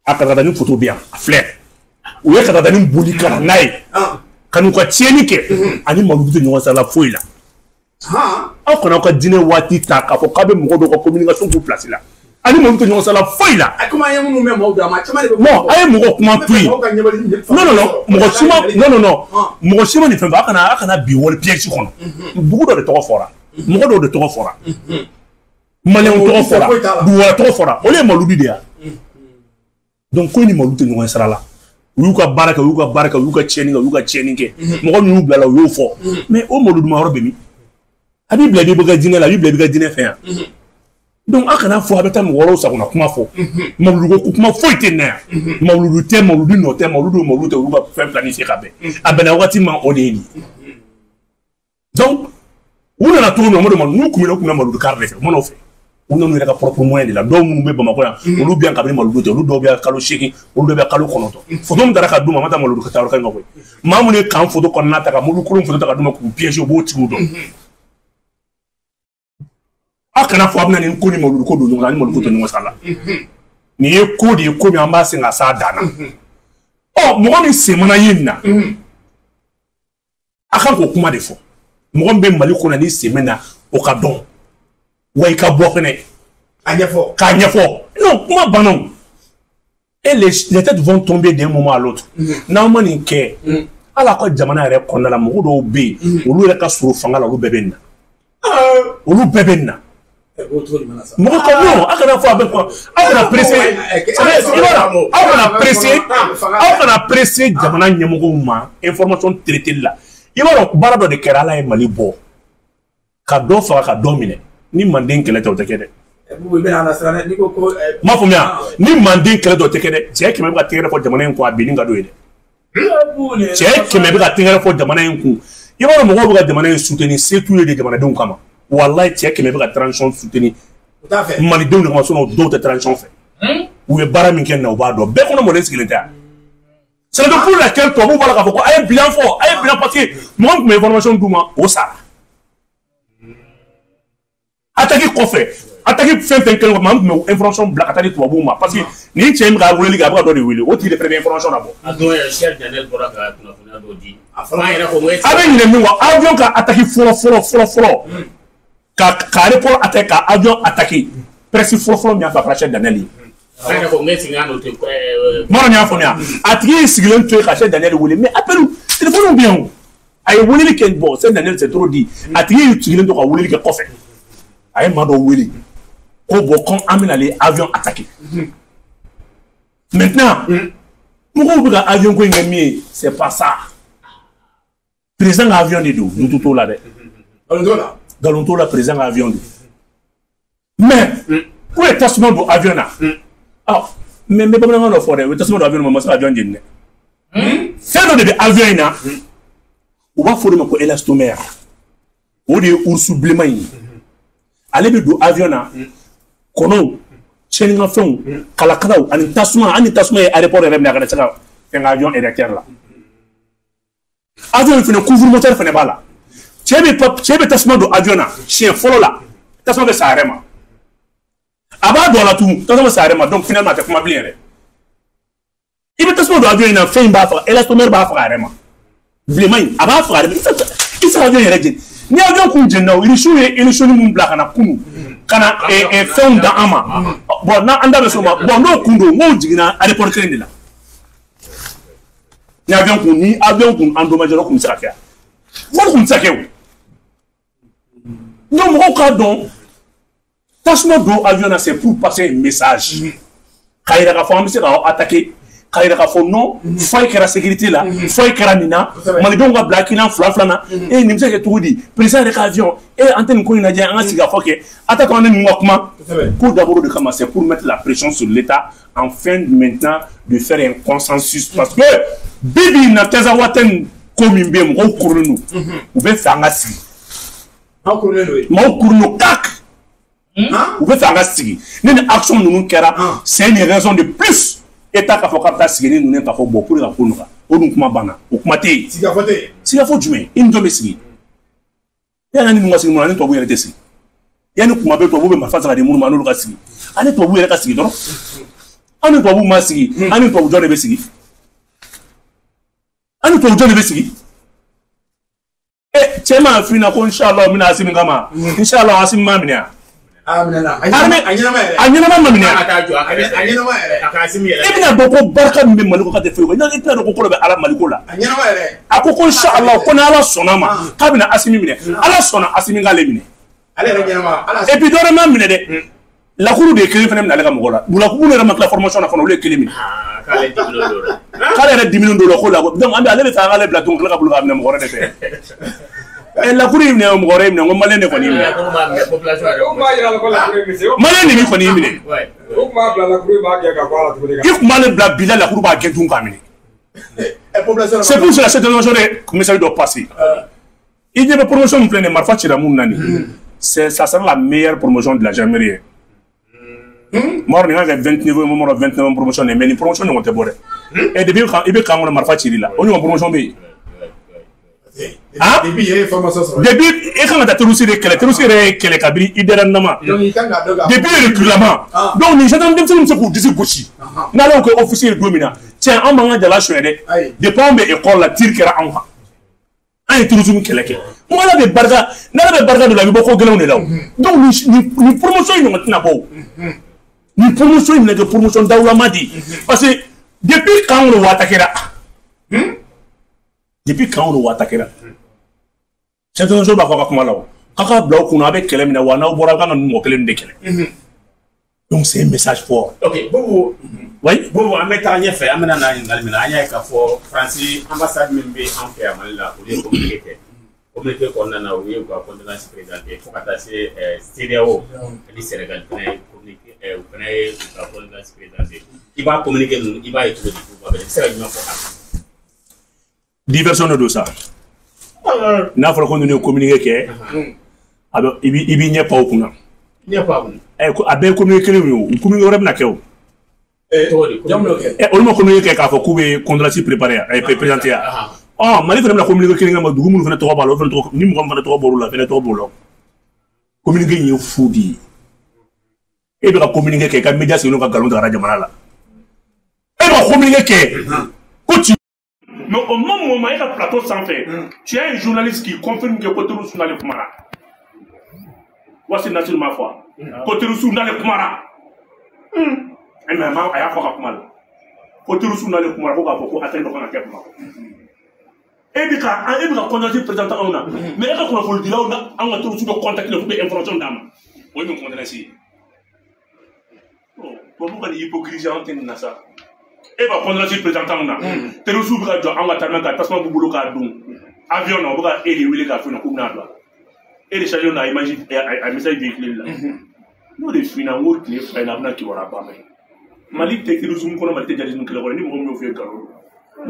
A karakatani photo bɛ yan, a filɛ. U ye karakatani boli ka na n'a ye. Ka n'u ka tiɲɛni kɛ, ani Mawuludu tɛ ɲɔgɔn sala foyi la. Aw kana aw ka diinɛ waati ta k'a fɔ k'a bɛ mɔgɔ dɔw ka communication k'u place la. Ani Mawuludu tɛ ɲɔgɔn sala foyi la. A komi an ye minnu mɛn maaw da, maa caman de bɛ. Non, a ye mɔgɔ kuma to yen. Non, non, non, mɔgɔ si ma, non, non, non, mɔgɔ si ma nin fɛn fɔ. A kana bin wali piège kɔnɔ. Dugu dɔ de tɔgɔ fɔra, mɔgɔ dɔw de tɔgɔ fɔra, maliyɛnw tɔgɔ fɔra, dugu wɛrɛ tɔgɔ fɔra, olu ye Mawuludu de ye. Donc ko in ni Mawuludu tɛ ɲɔgɔn sira la. U y'u ka baara kɛ, u y'u ka baara kɛ, u y'u ka tiɲɛni kɛ, u y'u ka tiɲɛni kɛ. Mɔgɔ min y'u bila la, u y'o fɔ. Mais o Mawuludu ma yɔrɔ bɛ min? A b'i bila i b'i ka diinɛ la, a b'i bila i b'i ka diinɛ fɛ yan. Donc a kana fɔ a bɛ taa mɔgɔ wɛrɛw sagona kuma fɔ. Mawuludu ko kuma foyi tɛ nin na yan. Mawuludu tɛ, Mawuludu nɔ tɛ, Mawuludu Mawuludu tɛ, olu ka fɛn planifier ka bɛn. A bɛnna waati min ma, o de ye nin ye. Donc u nana cogo min na, o ma n'u kun bɛ u kun bɛ Mawuludu kari de fɛ, u mana o fɛ. U nana u yɛrɛ ka propre moyen de la. Dɔw minnu bɛ Bamakɔ yan, olu bɛ yan kabini Mawuludu tɛ, olu dɔw bɛ yan kalo 8, olu dɔw bɛ yan kalo 9. Photo min taara ka d'u ma, a ma taa Mawuludu ka taa yɔrɔ kan koyi. Maa minnu ye kan photo kɔnɔna ta ka mobili kolon photo ta ka d'u ma k'u piéger, u b'o tigiw dɔn. Aw kana fɔ a bɛna nin ko ni Mawuludu ko don ɲɔgɔn na, ani Mawuludu ko tɛ ɲɔgɔn sira la. Nin ye ko de ye, ko min an b'a sen ka s'a dan na. Ɔ mɔgɔ min sen mana ye nin na, a kan k'o kuma de fɔ. Mɔgɔ min bɛ Mali kɔnɔ ni sen bɛ na, o ka dɔn. Wa i ka bɔ fɛnɛ. A ɲɛfɔ. K'a ɲɛfɔ. Non, kuma banna o. Et les têtes vont tomber d'un moment à l'autre. N'aw ma nin kɛ, hali aw ka jamana yɛrɛ kɔnɔna la, mɔgɔ dɔw bɛ yen, olu yɛrɛ ka surun fanga la, olu bɛɛ bɛ nin na. Olu bɛɛ bɛ nin na. Mɔgɔ ka non, aw kana fɔ a bɛ kuma, aw kana pressé, i b'a dɔn, aw kana pressé, aw kana pressé jamana ɲɛmɔgɔw ma information traiter la. I b'a dɔn, baara dɔ de kɛra, Ala ye Mali bɔ ka dɔ faga ka dɔ minɛ. Ni manden kɛlɛ tɛ, o tɛ kɛ dɛ. N m'a faamuya, ni manden kɛlɛ tɛ, o tɛ kɛ dɛ. Cɛ 100 bɛ ka tɛgɛrɛ fɔ jamana in kun, a binni ka d'o ye dɛ. Cɛ 100 bɛ ka tɛgɛrɛ fɔ jamana in kun. I b'a dɔn, mɔgɔw bɛ ka jamana in soutenir, se t'u ye de jamanadenw kama. Walayi, cɛ 100 bɛ ka transition soutenir malidenw de kama, sinon dɔw tɛ transition fɛ. U ye baara min kɛ nin na, u b'a dɔn. Bɛɛ kɔnɔ mɔlen sigilen tɛ. C'est pour laquelle tubabuw b'a la k'a fɔ ko a ye bilan fɔ, a ye bilan, parce que mɔgɔ min tun bɛ information d'u ma, o sara. Attaque kɔfɛ, attaque fɛn fɛn kɛlen kɔfɛ, maa min tun bɛ information bila ka taa di tubabuw ma, parce que nin cɛ in bɛ ka weleli kɛ, a bɛ ka dɔ de wele, o tigi de fana bɛ information labɔ. A don yɛrɛ, Cheikh Daniel bɔra ka kunnafoniya dɔ di. A fɔra an yɛrɛ ko n ko A bɛ ɲinɛ min kɔ, avion ka attaque fɔlɔ fɔlɔ fɔlɔ fɔlɔ, ka aéroport attaquer, ka avion attaquer, presse fɔlɔ fɔlɔ min y'a fɔ, a kɛra Cheikh Daniel ye. An yɛrɛ ko n ko est-ce que an n'o tɛ Mɔrɔ y'a faamuya, a tigi y'i sigilen to yen ka Cheikh Daniel wele, mais appel téléphone bɛ yen o. A ye weleli kɛ, bon, Cheikh Daniel, c'est trop dit. A tigi y'i sigilen to ka weleli kɛ kɔfɛ, a ye maa dɔ wele ko bon, ko an bɛna ale avion attaquer. Maintenant, mɔgɔw bɛ ka avion ko in kɛ min ye, c'est pas ça. Président ka avion de don, doute t'o la dɛ. Nkalon t'o la. Nkalon t'o la, président ka avion don. Mais k'u ye tasuma don avion na. Ɔ, mais n bɛ bamanankan dɔ fɔ dɛ, u ye tasuma don avion na, ma se ka avion jeni dɛ. Fɛn dɔ de bɛ avion in na, u b'a fɔ o de ma ko élastomère. O de ye ours bilenman in ye. Ale bɛ don avion na, kɔnɔw, tiɲɛnikɛfɛnw, kalakalaw ani tasuma. Hali ni tasuma ye aéroport yɛrɛ minɛ, a kana se ka fɛn kɛ avion réacteur la. Avion in fɛnɛ, couvre moteur fɛnɛ b'a la. Cɛ bɛ tasuma don avion na siɲɛ fɔlɔ la, tasuma bɛ sa a yɛrɛ ma. A b'a don a la tugun, tasuma bɛ sa a yɛrɛ ma. Donc finalement, a tɛ kuma bilen yɛrɛ. I bɛ tasuma don avion in na, fɛn in b'a faga, élastomère b'a faga a yɛrɛ ma. Bilenman in, a b'a faga a yɛrɛ ma. I tɛ se ka avion yɛrɛ jeni. Ni avion kun jenina, Irisiw ye émission mun bila ka na kunun ka na fɛnw da an ma, bon, n'an da bɛ s'o ma, bon, n'o kun don, n'o jiginna aéroport kelen de la, ni avion kun endommagé, o kun bɛ se ka kɛ wa? Wari kun tɛ se ka kɛ o. Donc mɔgɔw k'a dɔn, tasuma don avion na, c'est pour passer un message k'a yira k'a fɔ an bɛ se k'aw attaquer, k'a yira k'a fɔ non, faille kɛra sécurité la, faille kɛra nin na. Malidenw ka bila hakilina fila fila na. E, nin bɛ se ka kɛ cogo di, président yɛrɛ ka avion? E, an tɛ nin ko in lajɛ, an ka sigi ka fɔ kɛ a t'a to an ni ninnu ka kuma. Ko d'abord de kama, c'est pour mettre la pression sur l'État afin maintenant de faire un consensus, parce que bi bi in na, Tinzawatène ko min bɛ yen, mɔgɔw kurulen don, u bɛ fɛ an ka sigi. Aw kurulen don ye. Mɔgɔw kurulen don kak, u bɛ fɛ an ka sigi. Ni nin action ninnu kɛra, c'est une raison de plus État k'a fɔ k'a bɛ taa sigi ni ninnu ye, k'a fɔ bon, pour que ka ko nɔgɔya. O dun kuma banna, o kuma tɛ yen. Sigikafɔ tɛ yen. Sigikafɔ jumɛn? I ni jɔn bɛ sigi? Yanni ninnu ka sigi mun na, ni tubabu yɛrɛ tɛ sigi. Yanni kuma bɛ tubabu bɛ marifa san ka di minnu ma, n'olu ka sigi, ani tubabu yɛrɛ ka sigi dɔrɔn. An ni tubabu ma sigi, an ni tubabu jɔn de bɛ sigi? An ni tubabu jɔn de bɛ sigi? Ɛ, cɛ m'a f'i ɲɛna ko inshallah n bɛna Asimi kama, inshallah Asimi m'a minɛ yan. A minɛna. A ɲɛnama yɛrɛ. A ɲɛnama ma minɛ. A k'a jɔ a kɛrɛfɛ. A ɲɛnama yɛrɛ. A ka Asimi yɛrɛ. I bɛna dɔn ko barika min bɛ Mali ko k'a tɛ foyi kɔ. I tɛna dɔn ko ko dɔ bɛ Ala Maliko la. A ɲɛnama yɛrɛ. A ko ko inshallah, ko ni Ala sɔnna ma, k'a bɛna Asimi minɛ. Ala sɔnna, Asimi k'ale minɛ. Ale yɛrɛ ɲɛnama. Ala. Et puis dɔwɛrɛ m'a minɛ dɛ, lakuru de ye kelen fana minɛ ale ka mɔgɔ la. Lakuru yɛrɛ ma tila formation na fana, olu ye kelen minɛ. K'ale diminen don la. K'ale yɛrɛ diminen don la ko la. Donc an bɛ ale bɛ fɛ an k'ale bila tuguni, tila ka bolo k'a minɛ mɔgɔ wɛrɛ de fɛ. Ɛ, lakuru y'i minɛ, mɔgɔ wɛrɛ y'i minɛ, n ko malien de kɔni y'i minɛ. Lakuru m'a minɛ, population yɛrɛ. O b'a yira la ko lakuru ye misi. Malien de b'i kɔni y'i minɛ. O tun b'a bila lakuru b'a gɛn ka bɔ a la tuguni. I tun b'ale bila bi la, lakuru b'a gɛn tuguni k'a minɛ. Ɛ, population. C'est pour cela, cette organisation de message doit passer. I ɲɛ bɛ promotion min filɛ nin ye, marifa cira mun na nin, c'est ça sera la meilleure promotion de la gendarmerie. Mɔrɔ nin kan kɛ 29, mɔrɔ 29 promotion de, mais nin promotion ɲɔgɔn tɛ bɔ dɛ. Ɛ, depuis i bɛ camp kɔnɔ, marifa cir'i la, o ɲɔgɔn promotion bɛ yen? Ah? Depuis i ye formation sɔrɔ. Depuis e kan ka taa terroriste de kɛlɛ, terroriste yɛrɛ ye kɛlɛ kabini IDR nama. Donc i kan k'a dɔn k'a. Depuis recrutement. Donc nin gendarme denmisɛnninw bɛ se k'u disi gosi. N'ale y'o kɛ officier ye don min na, tiɲɛ, anw b'an ka jala suɲɛ dɛ. Depuis anw bɛ école la, tir kɛra anw kan. An ye terrorisme kɛlɛ kɛ. N ko Ala bɛ barika, n'Ala bɛ barika don la, a bɛ bɔ ko gɛlɛnw de la o. Donc nin promotion in ɲɔgɔn tɛna bɔ o. Nin promotion in bɛna kɛ promotion dawulama de ye. Parce que depuis camp kɔnɔ, o attaquera. Depuis camp kɔnɔ, o attaquera. Chef de b'a fɔ a ka kuma la o. K'a ka bila aw kunna, a bɛ kɛlɛ min na wa, n'aw bɔra, aw kan ka nin mɔgɔ kelen de kɛlɛ. Donc c'est un message fort. Ok, Bobo. Oui. Bobo, an bɛ taa ɲɛfɛ, an bɛna na ɲininkali min na, an y'a ye k'a fɔ Faransi ambassade min bɛ an fɛ yan Mali la, olu ye communiqué kɛ. Communiqué kɔnɔna na, u ye u ka condoléance présenté fo ka taa se CEDEAO ani Sénégal fana ye communiqué, u fana ye u ka condoléance présenté. I b'a communiqué ninnu, i b'a ye cogo di? Bobo, i bɛ se ka jumɛn fɔ a kan? Diversion de don sa. N'a fɔra ko ninnu ye communiqué kɛ, a bɛ i b'i ɲɛ pan o kunna. Ɲɛ pan o kunna. Ɛ, a bɛɛ ye communiqué kelen ye o, communiqué wɛrɛ bɛna kɛ o. Olu ma communiqué kɛ k'a fɔ k'u bɛ condoléance préparer yan, présenter yan. Ɔ Mali fana bɛna communiqué kelen kɛ, ma dugu minnu fana tɔgɔ b'a la, o fana tɔgɔ ni mɔgɔ min fana tɔgɔ bɔr'u la, fana tɔgɔ b'o la. Communiqué in ye fu de ye. E bɛ ka communiqué kɛ, i ka média sigilen ka nkalon tigɛ jamana la. E bɛ ka communiqué kɛ ko ci. Mais au même moment, e ka plateau sanfɛ, tu as un journaliste qui confirme que ko terroriste n'ale kumara. Voici Nassir m'a fɔ. Ko terroriste n'ale kumara. Mais a y'a fɔ ka kuma la. Ko terroriste n'ale kumara ko k'a fɔ ko attaque dɔ kan ka kɛ Bamakɔ. E bɛ ka condoléance présenter anw na, mais e ka kunnafonidilaw na anw ka terroriste dɔ contact la k'u bɛ information d'a ma. O ye min condoléance ye. Tubabu ka nin hypocrisie anw tɛ nin na sa. E b'a condoléance présenter anw na, terroriste bɛ ka jɔ anw ka taa ka tasuma b'u bolo k'a don avion na, u bɛ ka e de wele k'a f'i ɲɛna k'u bɛna don a la. E de chargé n'a image a message véhiculé la. N'o de f'i ɲɛna n ko tile 2 in na a bɛna kibaruya ba mɛn. Mali tɛ terrorisme kɔnɔ, Mali tɛ djihadisme kɛlɛ kɔnɔ, ni mɔgɔ min y'o f'i ye nkalon don.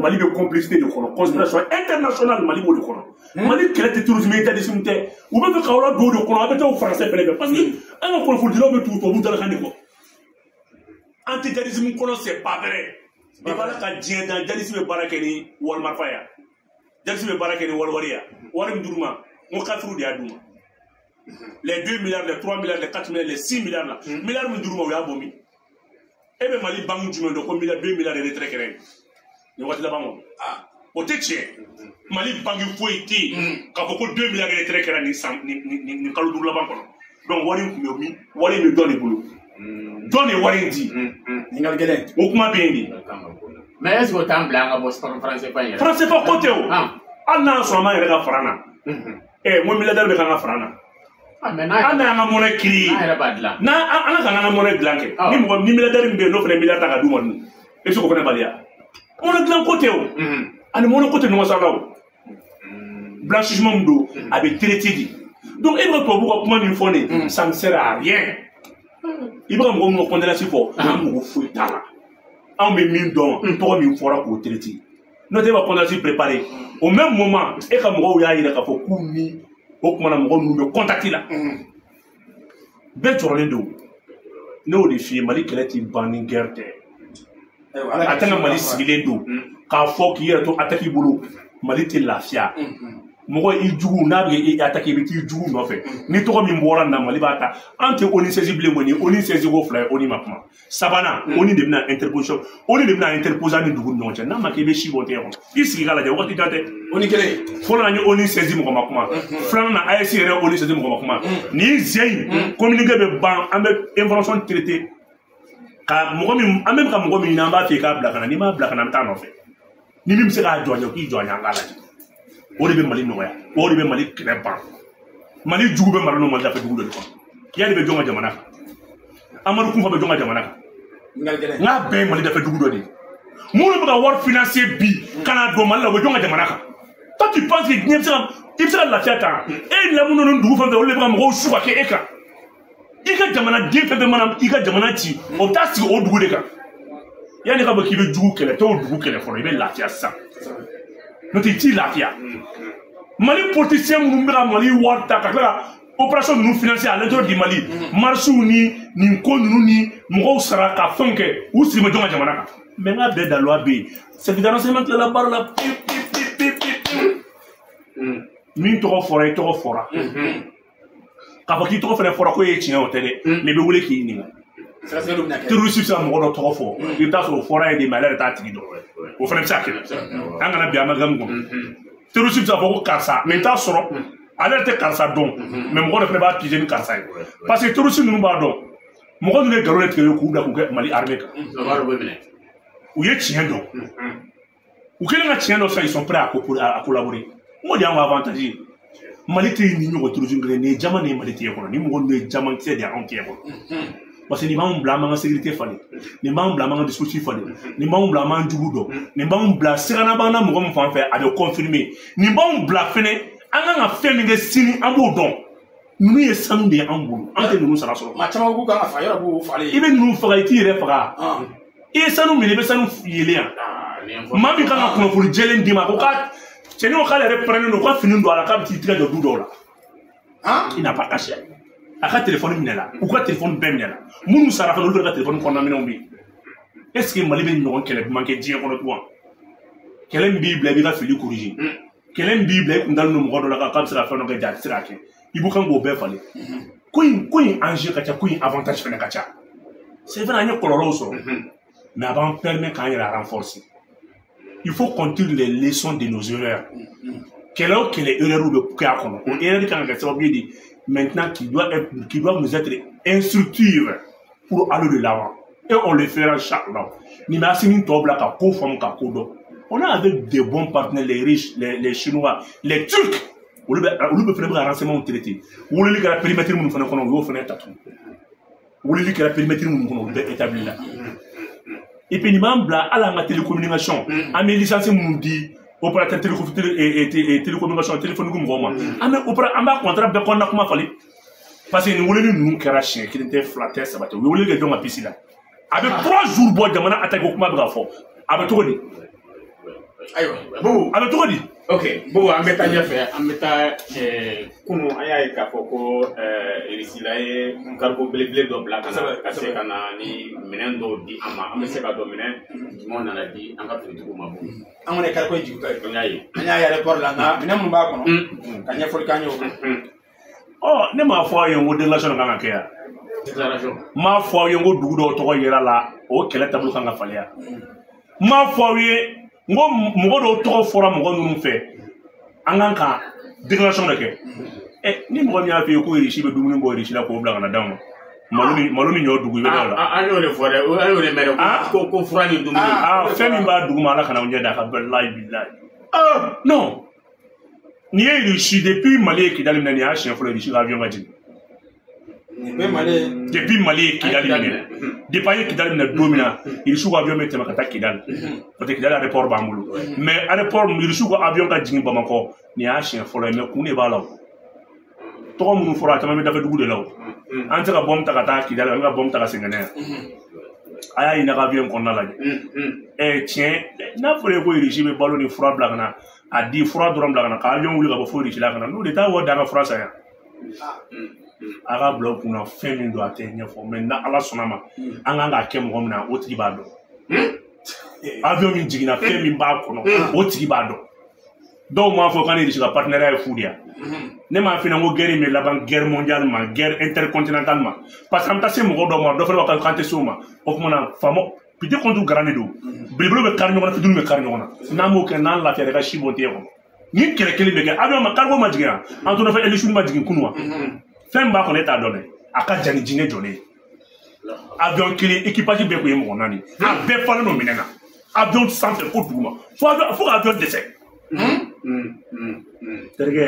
Mali bɛ complicité de kɔnɔ, conspiration internationale Mali b'o de kɔnɔ. Mali kɛlɛ tɛ terrorisme ye, djihadisme tɛ. U bɛ fɛ k'aw ladon o de kɔnɔ, a bɛ taa o français fɛnɛ fɛ parce que an ka kunnafonidilaw bɛ tugu tubabu dalakan de kɔ. An tɛ djihadisme kɔnɔ, c'est pas vrai. I b'a la ka diɲɛ dan, djihadisme bɛ baara kɛ ni wari marifa ye, djihadisme bɛ baara kɛ ni wari wari ye. Wari min d'u ma, n ko kafiriw de y'a d'u ma. Les 2 milliards, les 3 milliards, les 4 milliards, les 6 milliards là. Milliards min d'u ma, u y'a bɔ min? E bɛ Mali banque jumɛn dɔn ko milliard 2 milliards de retrait kɛra yen nin waati laban kɔnɔ? O tɛ tiɲɛ. Mali banque foyi tɛ yen k'a fɔ ko 2 milliards de retrait kɛra nin san nin kalo 5 laban kɔnɔ. Donc wari in tun bɛ min? Wari in bɛ dɔ de bolo. Jɔn de ye wari in di? Ɲininkali gɛlɛn. O kuma bɛ yen de. Mais est-ce que o t'an bila an ka bɔ franc CFA in yɛrɛ? Franc CFA ko tɛ o. Hali n'a y'a sɔrɔ an b'an yɛrɛ ka franc na. N ko milliardaire bɛ k'an ka franc na. Hali n'an y'an ka monnaie créer. An yɛrɛ b'a dilan. N'an an ka k'an ka monnaie dilan kɛ. Ni mɔgɔ ni milliardaire min bɛ yen n'o fana ye milliard ta ka d'u ma dun, e bɛ se k'o fana bali wa? Monnaie dilan ko tɛ o. Ani monnaie ko tɛ ɲɔgɔn sira la o. Blanchissement min don, a bɛ traité de. Donc e bɛ ka tubabuw ka kuma min fɔ nin, ça ne sert à rien. I bɛ ka mɔgɔ min ka condoléance fɔ, an mago foyi t'a la. Anw bɛ min dɔn, tɔgɔ min fɔra k'o traité. N'o tɛ e bɛ condoléance préparer. Au même moment, e ka mɔgɔw y'a yira k'a fɔ k'u ni o kumana mɔgɔ ninnu bɛ contact la. Bɛɛ jɔrɔlen don. Ne y'o de f'i ye, Mali kɛlɛ ti ban ni guerre tɛ. A tɛ ka Mali sigilen don k'a fɔ k'i yɛrɛ to attaque bolo, Mali tɛ lafiya. Mɔgɔ i jugu n'a bɛ e attaque, i bɛ t'i jugu nɔfɛ. Ni tɔgɔ min bɔra nin na, Mali b'a ta. An tɛ ONU saisi bilen kɔni, ONU saisi ko 2 ye, ONU ma kuma. Sabanan, ONU de bɛna interposition, ONU de bɛna interposer an ni dugu ni ɲɔgɔn cɛ. N'a ma kɛ i bɛ si bɔ tɛgɛ kɔnɔ. I sigi k'a lajɛ, waati jan tɛ. ONU kelen. Fɔlɔ la n ye ONU saisi mɔgɔ ma kuma. Filanan na AES yɛrɛ ONU saisi mɔgɔ ma kuma. Nin sen in communiqué bɛ ban, an bɛ information traité. Ka mɔgɔ min, an bɛ ka mɔgɔ min ɲini, an b'a f'i ye k'a bila ka na. N'i m'a bila ka na, an bɛ taa nɔfɛ. Ni min bɛ se k'a jɔ a ɲɛ, k'i jɔ a ɲɛ, an k'a lajɛ. O de bɛ Mali nɔgɔya, o de bɛ Mali kɛlɛ ban. Mali jugu bɛ mara n'o Mali dafɛ dugu dɔ de kɔnɔ. Yali bɛ jɔn ka jamana kan? Amadu Kunfa bɛ jɔn ka jamana kan? N k'a bɛɛ ye Mali dafɛ dugu dɔ de ye. Minnu bɛ ka wari financer bi ka na don Mali la, u bɛ jɔn ka jamana kan? Toi tu penses que diɲɛ bɛ se ka, i bɛ se ka lafiya tan? E lamunu ninnu dugu fɛn fɛn, olu de bɛ ka mɔgɔw su ka kɛ e kan. I ka jamanaden fɛn fɛn mana i ka jamana ci, o bɛ taa sigi o dugu de kan. Yanni ka bɔ k'i bɛ jugu kɛlɛ, t'o dugu kɛlɛ fɔlɔ, i bɛ lafiya sisan. N'o tɛ i t'i lafiya. Mali politicien minnu bɛ ka Mali wari ta ka tila ka opération ninnu financer à l'intérieur du Mali, marches ni nin ko ninnu ni mɔgɔw sara ka fɛnw kɛ, u sigi bɛ jɔn ka jamana kan? Mais n ka bɛɛ da loi bɛ yen. Service de renseignement tilala baara la pewu pewu pewu pewu pewu. Min tɔgɔ fɔra, i tɔgɔ fɔra. K'a fɔ k'i tɔgɔ fɛnɛ fɔra ko e ye tiɲɛ, o tɛ dɛ. Mais i bɛ wele k'i ɲininka. Terroriste bɛ se ka mɔgɔ dɔ tɔgɔ fɔ, i bɛ taa sɔrɔ o fɔra ye de, mais ale yɛrɛ t'a tigi dɔn. O fana bɛ se ka kɛ. An kana bin amalgame kɔnɔ. Terroriste bɛ se k'a fɔ ko karisa, mais i bɛ taa sɔrɔ ale yɛrɛ tɛ karisa dɔn, mais mɔgɔ dɔ fana b'a piéger ni karisa ye. Parce que terroriste ninnu b'a dɔn, mɔgɔ ninnu ye nkalon de tigɛ k'u bila k'u kɛ Mali armée kan. U ye tiɲɛ dɔn. U kɛlen ka tiɲɛ dɔn sisan, ils sont prêts à collaborer. N k'o de y'an ka avantage ye. Mali tɛ nin ɲɔgɔn terrorisme kelen, nin ye jama nin ye Mali tɛ kɔnɔ, ni mɔgɔ ninnu ye jama kisɛ de ye anw tɛ kɔnɔ. Parce que nin b'anw bila an b'an ka sécurité falen, nin b'anw bila an b'an ka dispositif falen, nin b'anw bila an b'an jugu dɔn, nin b'anw bila sigana b'an na mɔgɔ min fan fɛ a bɛ confirmer, nin b'anw bila fɛnɛ an kan ka fɛn min kɛ sini an b'o dɔn. Ninnu ye sanu de ye anw bolo, an tɛ ninnu sara sɔrɔ. Maa caman k'u kan ka faga, yɔrɔ b'u falen. I bɛ ninnu faga, i t'i yɛrɛ faga. I ye sanu minɛ, i bɛ sanu yelen yan. Maa min kan ka kunnafoni jɛlen d'i ma, ko k'a cɛnin ko k'ale yɛrɛ pɛrɛnnen don, ko ka fini don a la, k'a bɛ t'i tigɛ jɔ du dɔw la. Il n'a pas caché. A ka téléphone minɛ la, u ka téléphone bɛɛ minɛ la. Minnu sara fana, olu fana ka téléphone kɔnɔna minɛnw bɛ yen. Est-ce que Mali bɛ ɲɔgɔn kɛlɛ duman kɛ diɲɛ kɔnɔ tugun? Kɛlɛ min b'i bila i b'i ka fili corriger. Kɛlɛ min b'i bila i kun dalen don mɔgɔ dɔ la k'a bɛ se ka fɛn dɔ kɛ ja a tɛ se k'a kɛ. I b'u kan k'o bɛɛ falen. Ko in enjeu ka ca, ko in avantage fana ka ca. C'est vrai, an ye kɔlɔlɔw sɔrɔ. Mais a b'an permet k'an yɛrɛ renforcer. Il faut qu'on tire les leçons de nos erreurs. Kɛlɛ o kɛlɛ erreur bɛ kɛ a kɔnɔ. O erreur kan ka kɛ sababu ye de maintenant qui doit nous être instructive pour aller de l'avant. Et on le fera inchallah. Ni ma sini tɔ bila ka ko faamu ka ko dɔn. On a avec des bons partenaires, les riches, les Chinois, les Turcs. Olu bɛ fana bɛ ka renseignement traiter. Wololi kɛra périmètre minnu fana kɔnɔ, u y'o fana ta tuguni. Wololi kɛra périmètre minnu kɔnɔ, o bɛɛ établi la. Et puis nin b'an bila hali an ka télécommunication. An bɛ licence minnu di opérateur télécommunication téléphonique mɔgɔw ma. An bɛ an b'a contrat bɛɛ kɔnɔna kuma falen. Parce que nin wololi ninnu kɛra siɲɛ kelen tɛ, fila tɛ, saba tɛ. U ye wololi kɛ jɔn ka piste la. A bɛ 3 jours bɔ jamana attaque ko kuma bɛ ka fɔ. A bɛ cogo di? Ayiwa Bubu. A bɛ cogo di? Ok Bubu, an bɛ taa ɲɛfɛ, an bɛ taa kunun an y'a ye k'a fɔ ko Irisila ye cargo belebele dɔ bila ka na ka se ka na ni minɛn dɔw di an ma. An bɛ se ka dɔn minɛn jumɛn nana di an ka finitigiw ma Bubu? An kɔni ye cargo in jigintɔ ye. An y'a ye. An y'a ye aéroport la, nka minɛn minnu b'a kɔnɔ ka ɲɛfɔli k'an ye o kan. Ɔ ne m'a fɔ aw ye n ko déclaration kan ka kɛ yan. Déclaration. N m'a fɔ aw ye n ko dugu dɔw tɔgɔ yera la, o kɛlɛ taabolo kan ka falen yan. N m'a fɔ aw ye n ko mɔgɔ dɔw tɔgɔ fɔra mɔgɔ ninnu fɛ, an kan ka déclaration dɔ kɛ. Ni mɔgɔ min y'a f'i ye ko Irisi bɛ dumuni bɔ Irisi la k'o bila ka na d'anw ma, malo ni ɲɔ dugu i bɛ da o la. An y'o de fɔ dɛ, an y'o de mɛn dɛ, ko fura ni dumuni. Fɛn min b'a dugu ma Ala kana aw ɲɛ d'a kan, walayi bilayi. Non, nin ye Irisi depuis Mali ye Kidali minɛ, nin y'a siɲɛ fɔlɔ Irisi ka avion ka jigin. Depuis Mali ye Kidali minɛ, depuis an ye Kidali minɛ don min na, Irisiw ka avion bɛ tɛmɛ ka taa Kidali, parce que Kidali aéroport b'an bolo. Mais aéroport Irisiw ka avion ka jigin Bamakɔ, nin y'a siɲɛ fɔlɔ ye, mais kun de b'a la o. Tɔgɔ minnu fɔra a caman bɛ dafɛ dugu de la o. An tɛ se ka bɔmu ta ka taa Kidali, an bɛ ka bɔmu ta ka segin ka na yan. A y'a ɲini a ka avion kɔnɔna lajɛ. Tiɲɛ n'a fɔra ko Irisi bɛ balo ni fura bila ka na, a di fura dɔrɔn bila ka na, ka avion wuli ka bɔ fo Irisi la ka na, n'o de t'a wari d'an ka fura san yan. A ka bila u kunna fɛn min don a tɛ ɲɛfɔ, mais ni Ala sɔnna ma an kan k'a kɛ mɔgɔ min na o tigi b'a dɔn. Avion min jiginna fɛn min b'a kɔnɔ o tigi b'a dɔn. Dɔw m'a fɔ k'an ni Irisi ka partenariat ye fu de ye. Ne m'a f'i ɲɛna ko guerre in bɛ laban guerre mondiale ma, guerre intercontinentale ma, parce que an bɛ taa se mɔgɔ dɔw ma, dɔ fana b'a fɔ k'an tɛ se o ma. O tuma na faama petit compte garan de don, belebelew bɛ kari ɲɔgɔn na, fitininw bɛ kari ɲɔgɔn na. N'an m'o kɛ n'an lafiyara i ka si bɔ tɛ kɔnɔ. Ni kɛlɛ kelen bɛ kɛ, avion ma cargo ma jigin yan, an tora fɛn hélice ma jigin kunun wa. Fɛn b'a kɔnɔ e t'a dɔn dɛ, a ka jan ni jinɛ jɔlen ye. Avion kelen équipage bɛɛ kun ye mɔgɔ 4, a bɛɛ falen don minɛn na. Avion sanfɛ fo duguma, fo ka avion dɛsɛ. Terikɛ,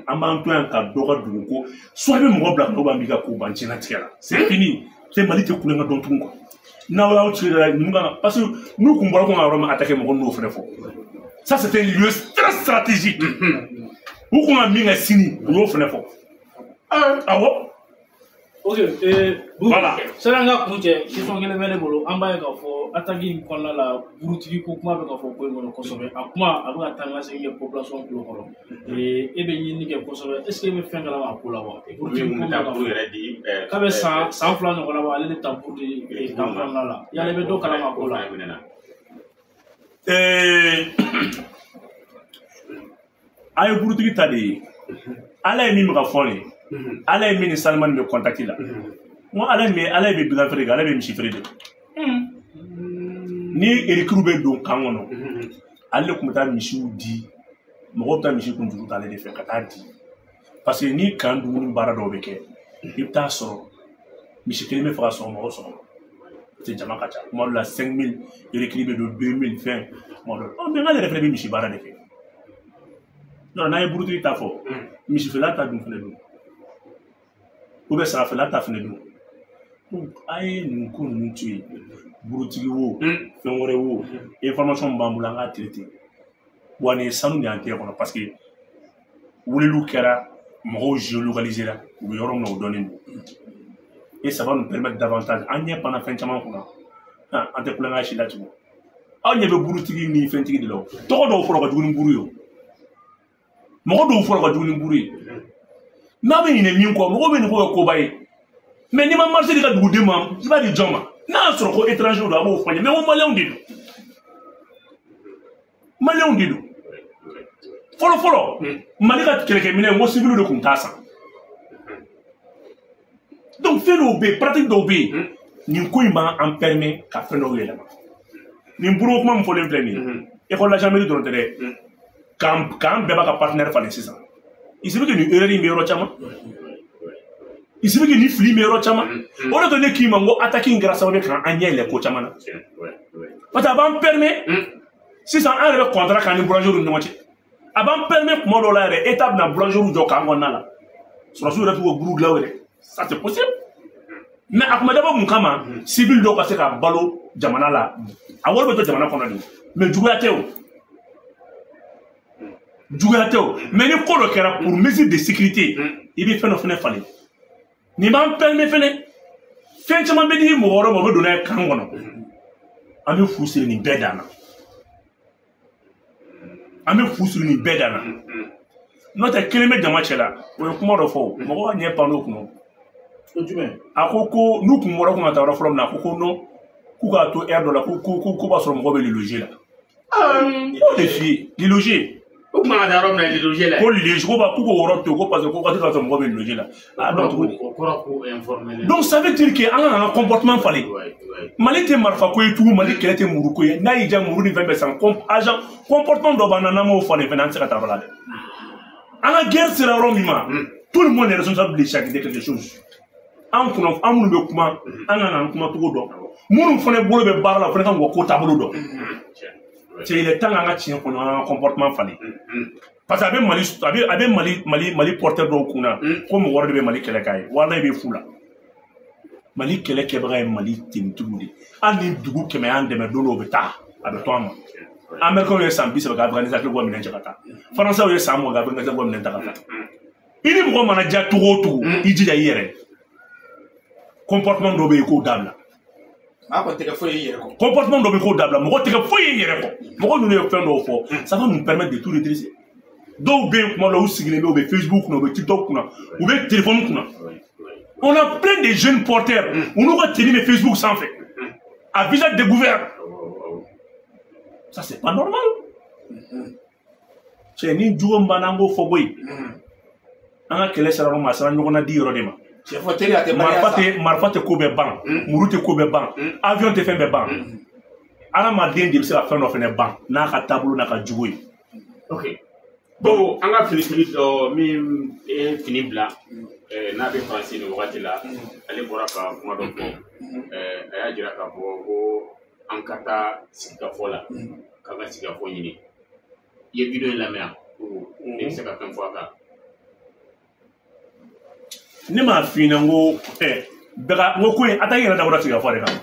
an b'an to yan ka dɔ ka dugu ko soit i bɛ mɔgɔ bila ka na, b'i ka ko ban diɲɛlatigɛ la. C'est fini. C'est Mali tɛ kulonkɛ dɔn tugun quoi. N'aw y'aw ci la ninnu kan, parce que n'u kun bɔra ko ka yɔrɔ min attaquer mɔgɔ ninnu y'o fana fɔ. Ça c'est un lieu très stratégique. U kun ka min kɛ sini, u y'o fana fɔ. Awɔ. Ok, voilà. Sani an ka kun cɛ, question kelen bɛ ne bolo. An b'a ye k'a fɔ attaque in kɔnɔna la, burutigi ko kuma bɛ ka fɔ ko in kɔnɔ kosɛbɛ. A kuma a bɛ ka taa ni ka segin kɛ population tulo kɔrɔ. E bɛ ɲinini kɛ kosɛbɛ. Est ce que e bɛ fɛn kalama a ko la wa? Burutigi ko bɛ ka buru yɛrɛ di. K'a bɛ san 2 ɲɔgɔnna bɔ, ale de ta buru di kan kɔnɔna la. Yala i bɛ dɔ kalama a ko la? A ye burutigi ta de ye. Ala ye min bɛ ka fɔ nin ye. Ala ye min ni Salimani bɛ contact la. N ko Ala ye bɛ bigan feere kɛ, Ala bɛ misi feere de. Ni recrue bɛ don kan kɔnɔ, ale de tun bɛ taa misiw di, mɔgɔw bɛ taa misi kunjugu ta ale de fɛ ka taa di. Parce que ni kan dumuni baara dɔw bɛ kɛ, i bɛ taa sɔrɔ misi kelen bɛ faga sɔgɔma o sɔgɔma. Parce que jama ka ca. Kuma dɔ la 5000 recrue bɛ don 2000 fɛn. Kuma dɔ la, mais n'ale yɛrɛ fana bɛ misi baara de kɛ. Non, n'an ye burutigi ta fɔ, misifeerela ta dun fana don. Ou bien sagafeerela ta fana don. Donc a ye nin ko ninnu to yen, burutigi wo, fɛn wɛrɛ wo, information min b'an bolo an k'a traiter. Wa nin ye sanu de y'an tɛgɛ kɔnɔ, parce que weleliw kɛra, mɔgɔw géolocaliser la, u bɛ yɔrɔ min na o dɔnnen don. Et ça va nous permettre davantage. An ɲɛ panna fɛn caman kunna, an tɛ kulonkɛ si la tugun. Aw ɲɛ bɛ burutigi ni fɛntigi de la o. Tɔgɔ dɔw fɔra ka jugu ni buru ye o. Mɔgɔ dɔw fɔra ka jugu ni buru ye. N'a bɛ ɲinɛ min kɔ, mɔgɔw bɛ nin ko kɛ koba ye. Mais n'i ma marché di ka duguden ma, i b'a di jɔn ma? N'a y'a sɔrɔ ko étranger don, a b'o fɔ an ye, mais ko maliyɛnw de don. Maliyɛnw de don. Fɔlɔ fɔlɔ, Mali ka kɛlɛkɛminɛn, n ko civil de tun t'a san. Donc fɛn dɔw bɛ yen, pratique dɔw bɛ yen, nin ko in b'an permet ka fɛn dɔw yɛlɛma. Nin buru kuma min fɔlen filɛ nin ye, école la gendarmerie dɔrɔn tɛ dɛ, k'an bɛɛ b'a ka partenaire falen sisan. Il se peut que nin erreur in bɛ yɔrɔ caman. Il se peut que nin fili in bɛ yɔrɔ caman. O de to ne k'i ma n ko attaque in kɛra sababu ye k'an ɲɛ yɛlɛ ko caman na. Parce que a b'an permet sisan an yɛrɛ bɛ contrat k'an ni boulangerie ni ɲɔgɔn cɛ. A b'an permet kuma dɔw la yɛrɛ, État bɛna boulangerie jɔ k'an kɔnɔna la. Sɔrɔdasiw yɛrɛ t'u ka buru dilan o yɛrɛ. Ça c'est possible. Mais a kun bɛ dabɔ mun kama? Civil dɔw ka se ka balo jamana la. A wari bɛ to jamana kɔnɔ de. Mais juguya tɛ o. Juguya tɛ o. Mais ni ko dɔ kɛra pour mesure de sécurité, i bɛ fɛn dɔ fɛnɛ falen. Nin b'an permet fɛnɛ, fɛn caman bɛ di mɔgɔ wɛrɛ ma, o bɛ don n'a ye kan kɔnɔ. An bɛ fu siri nin bɛɛ dan na. An bɛ fu siri nin bɛɛ dan na. N'o tɛ, kelen bɛ jama cɛ la, o ye kuma dɔ fɔ o, mɔgɔw ka ɲɛ pan n'o kunna. A ko ko n'u kun bɔra kun ka taa yɔrɔ fɔlɔ min na, a ko ko non, k'u k'a to heure dɔ la, ko b'a sɔrɔ mɔgɔw bɛ loger la. O de f'i ye, loger. O kuma ka taa yɔrɔ min na, loger la. Ko loger, ko ba k'u k'o yɔrɔ to yen, ko parce que ko waati dɔ sɔrɔ mɔgɔw bɛ loger la. Ah non, cogo di? O kɔrɔ ko informel. Donc ça veut dire que an ka kan ka comportement falen. Mali tɛ marifa ko ye tugun, Mali kɛlɛ tɛ muru ko ye. N'a y'i diya muru ni fɛn bɛɛ san, agent comportement dɔ b'an na, n'an m'o falen fɛnɛ, an tɛ se ka taa yɔrɔ la dɛ. An ka guerre sera yɔrɔ min ma, tout le monde est responsable de chaque de quelque chose. An kunna, an minnu bɛ kuma, an kan k'an kuma cogo dɔn. Minnu fana bolo bɛ baara la, o fana kan k'u ka ko taabolo dɔn. Cɛ, il est temps k'an ka tiɲɛ kɔnɔ, an ka comportement falen. Parce que a bɛ Mali, a bɛ Mali porteur dɔw kunna ko mɔgɔ wɛrɛ de bɛ Mali kɛlɛ k'a ye. Walayi bɛ fu la. Mali kɛlɛ kɛbaga ye Mali tenitigiw de ye. Hali ni dugu 100 y'an dɛmɛ, don dɔw bɛ taa, a bɛ to an ma. Américains ye san 30 kɛ Afghanistan, k'u ka minɛn cɛ ka taa. Français ye san 20 kɛ Afghanistan, k'u ka minɛn ta ka taa. I ni mɔgɔ mana diya cogo o cogo, i jija i yɛrɛ. Comportement dɔ bɛ yen k'o dabila. Maa kɔni tɛ kɛ foyi ye i yɛrɛ kɔ. Comportement dɔ bɛ yen k'o dabila, mɔgɔ tɛ kɛ foyi ye i yɛrɛ kɔ. Mɔgɔ ninnu ye fɛn dɔw fɔ, ça va nous permettre de tout redresser. Dɔw bɛ yen kuma dɔw, u sigilen bɛ, u bɛ Facebook kunna, u bɛ TikTok kunna, u bɛ téléphone kunna. On a plein de jeunes porteurs, u n'u ka tenue bɛ Facebook sanfɛ, à visage découvert. Ça c'est pas normal. Cɛ, ni jugu min b'an na, an k'o fɔ koyi. An ka kɛlɛ sera yɔrɔ min ma, a sera ɲɔgɔn na di yɔrɔ de ma. Cɛ fɔ teri a tɛ mariya Marifa sa. tɛ, marifa tɛ ko bɛɛ ban, muru tɛ ko bɛɛ ban, avion tɛ fɛn bɛɛ ban. Hadamaden de bɛ se ka fɛn dɔ fɛnɛ ban n'a ka taabolo n'a ka jugu ye. Ok. Bon, an ka finitigi dɔ min ye fini bila, n'a bɛ Faransi nin wagati la, ale bɔra ka kuma dɔ fɔ. A y'a jira k'a fɔ ko an ka taa sigikafɔ la, k'an ka sigikafɔ ɲini. I ye video in lamɛn wa? Ne bɛ se ka fɛn fɔ a kan? Ne m'a f'i ɲɛna n ko bɛɛ ka n ko ko in attaque yɛrɛ dabɔra sigikafɔ de kama.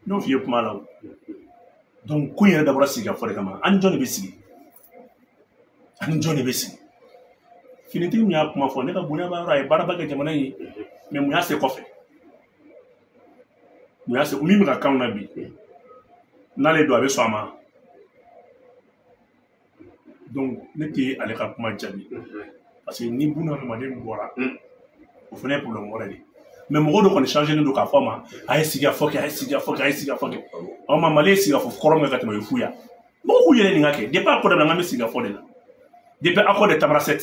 Ne y'o f'i ye kuma la o. Donc ko in yɛrɛ dabɔra sigikafɔ de kama. An ni jɔn de bɛ sigi? An ni jɔn de bɛ sigi? Finitigi min y'a kuma fɔ, ne ka bonya b'a yɔrɔ, a ye baaraba kɛ jamana in ye, mais mun y'a se kɔfɛ? Mun y'a se min bɛ ka k'anw na bi? N'ale don, a bɛ sɔn a ma. Donc ne tɛ ale ka kuma jaabi. Parce que ni buna hadamaden bɔra, o fana ye problème wɛrɛ de ye. Mais mɔgɔ dɔ kɔni changé don k'a fɔ a ma, a ye sigikafɔ kɛ, a ye sigikafɔ kɛ, a ye sigikafɔ kɛ. Ɔ ma Mali ye sigikafɔ kɔrɔ min kɛ ka tɛmɛ, o ye fu ye. Mɔgɔw k'u yɛrɛ ɲininka kɛ. Depuis a ko daminɛ, an bɛ sigikafɔ de la. Depuis accord de Tamanrasset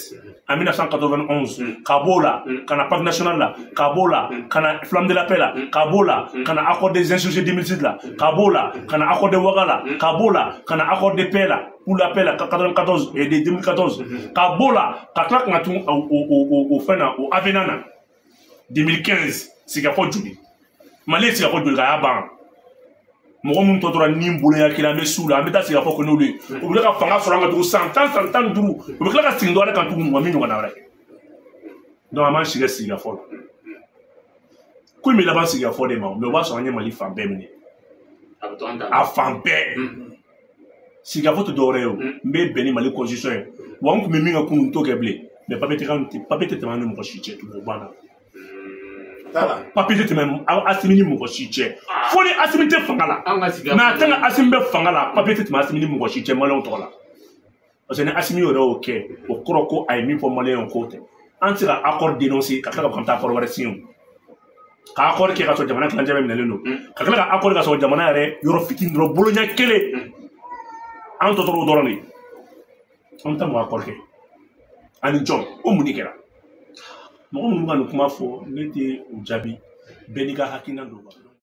en 1991, ka b'o la, ka na Pacte national la, ka b'o la, ka na Flamme de la paix la, ka b'o la, ka na accord des insurgés 2006 la, ka b'o la, ka na accord de Ouaga la, ka b'o la, ka na accord de paix la, pour la paix la, 94 et de 2014, ka b'o la, ka tila ka na tun o fɛn na, o avenant na, 2015, sigikafɔ joli. Mali ye sigikafɔ joli kɛ, a y'a ban. Mɔgɔ minnu tɔ tora ni boloya kelen, an bɛ s'u la, an bɛ taa sigikafɔ kɛ n'olu ye. U bɛ tila ka fanga sɔrɔ an kan tugun san 10, san 15, u bɛ tila ka segin dɔ wɛrɛ kan tugun, wa min ɲɔgɔnna wɛrɛ. Donc an b'an si kɛ sigikafɔ la. Ko in bɛ laban sigikafɔ de ma, mais o b'a sɔrɔ an ye Mali fan bɛɛ minɛ. A bɛ to an ta la. A fan bɛɛ. Sigikafɔ tɛ dɔwɛrɛ ye o. N bɛ bɛn ni Mali constitution ye. Wa n tun bɛ min kɛ kunun, n t'o kɛ bilen. Mais papier tɛ kan, papier tɛ tɛmɛ an ni mɔgɔ si cɛ tugun, o banna. Papier tɛ tɛmɛ Assimi ni mɔgɔ si cɛ. Fo ni Assimi tɛ fanga la. An ka sigikafɔ. Mais a tant que Assimi bɛ fanga la, papier tɛ tɛmɛ Assimi ni mɔgɔ si cɛ maliyɛnw tɔgɔ la. Parce que ni Assimi yɛrɛ y'o kɛ, o kɔrɔ ko a ye min fɔ maliyɛnw k'o tɛ. An tɛ se ka accord dénoncer ka tila ka fɔ k'an bɛ taa accord wɛrɛ signer o. Ka accord kɛ ka sɔrɔ jamana tilancɛ bɛɛ minɛlen don, ka tila ka accord ka sɔrɔ jamana yɛrɛ yɔrɔ fitinin dɔrɔn, boloɲɛ kelen, an tɔ tora o dɔrɔn de ye. An bɛ taa mɔgɔ accord kɛ ani jɔn? O mun de kɛra? Mɔgɔ minnu bɛ ka nin kuma fɔ, ne tɛ u jaabi, bɛɛ n'i ka hakilina don.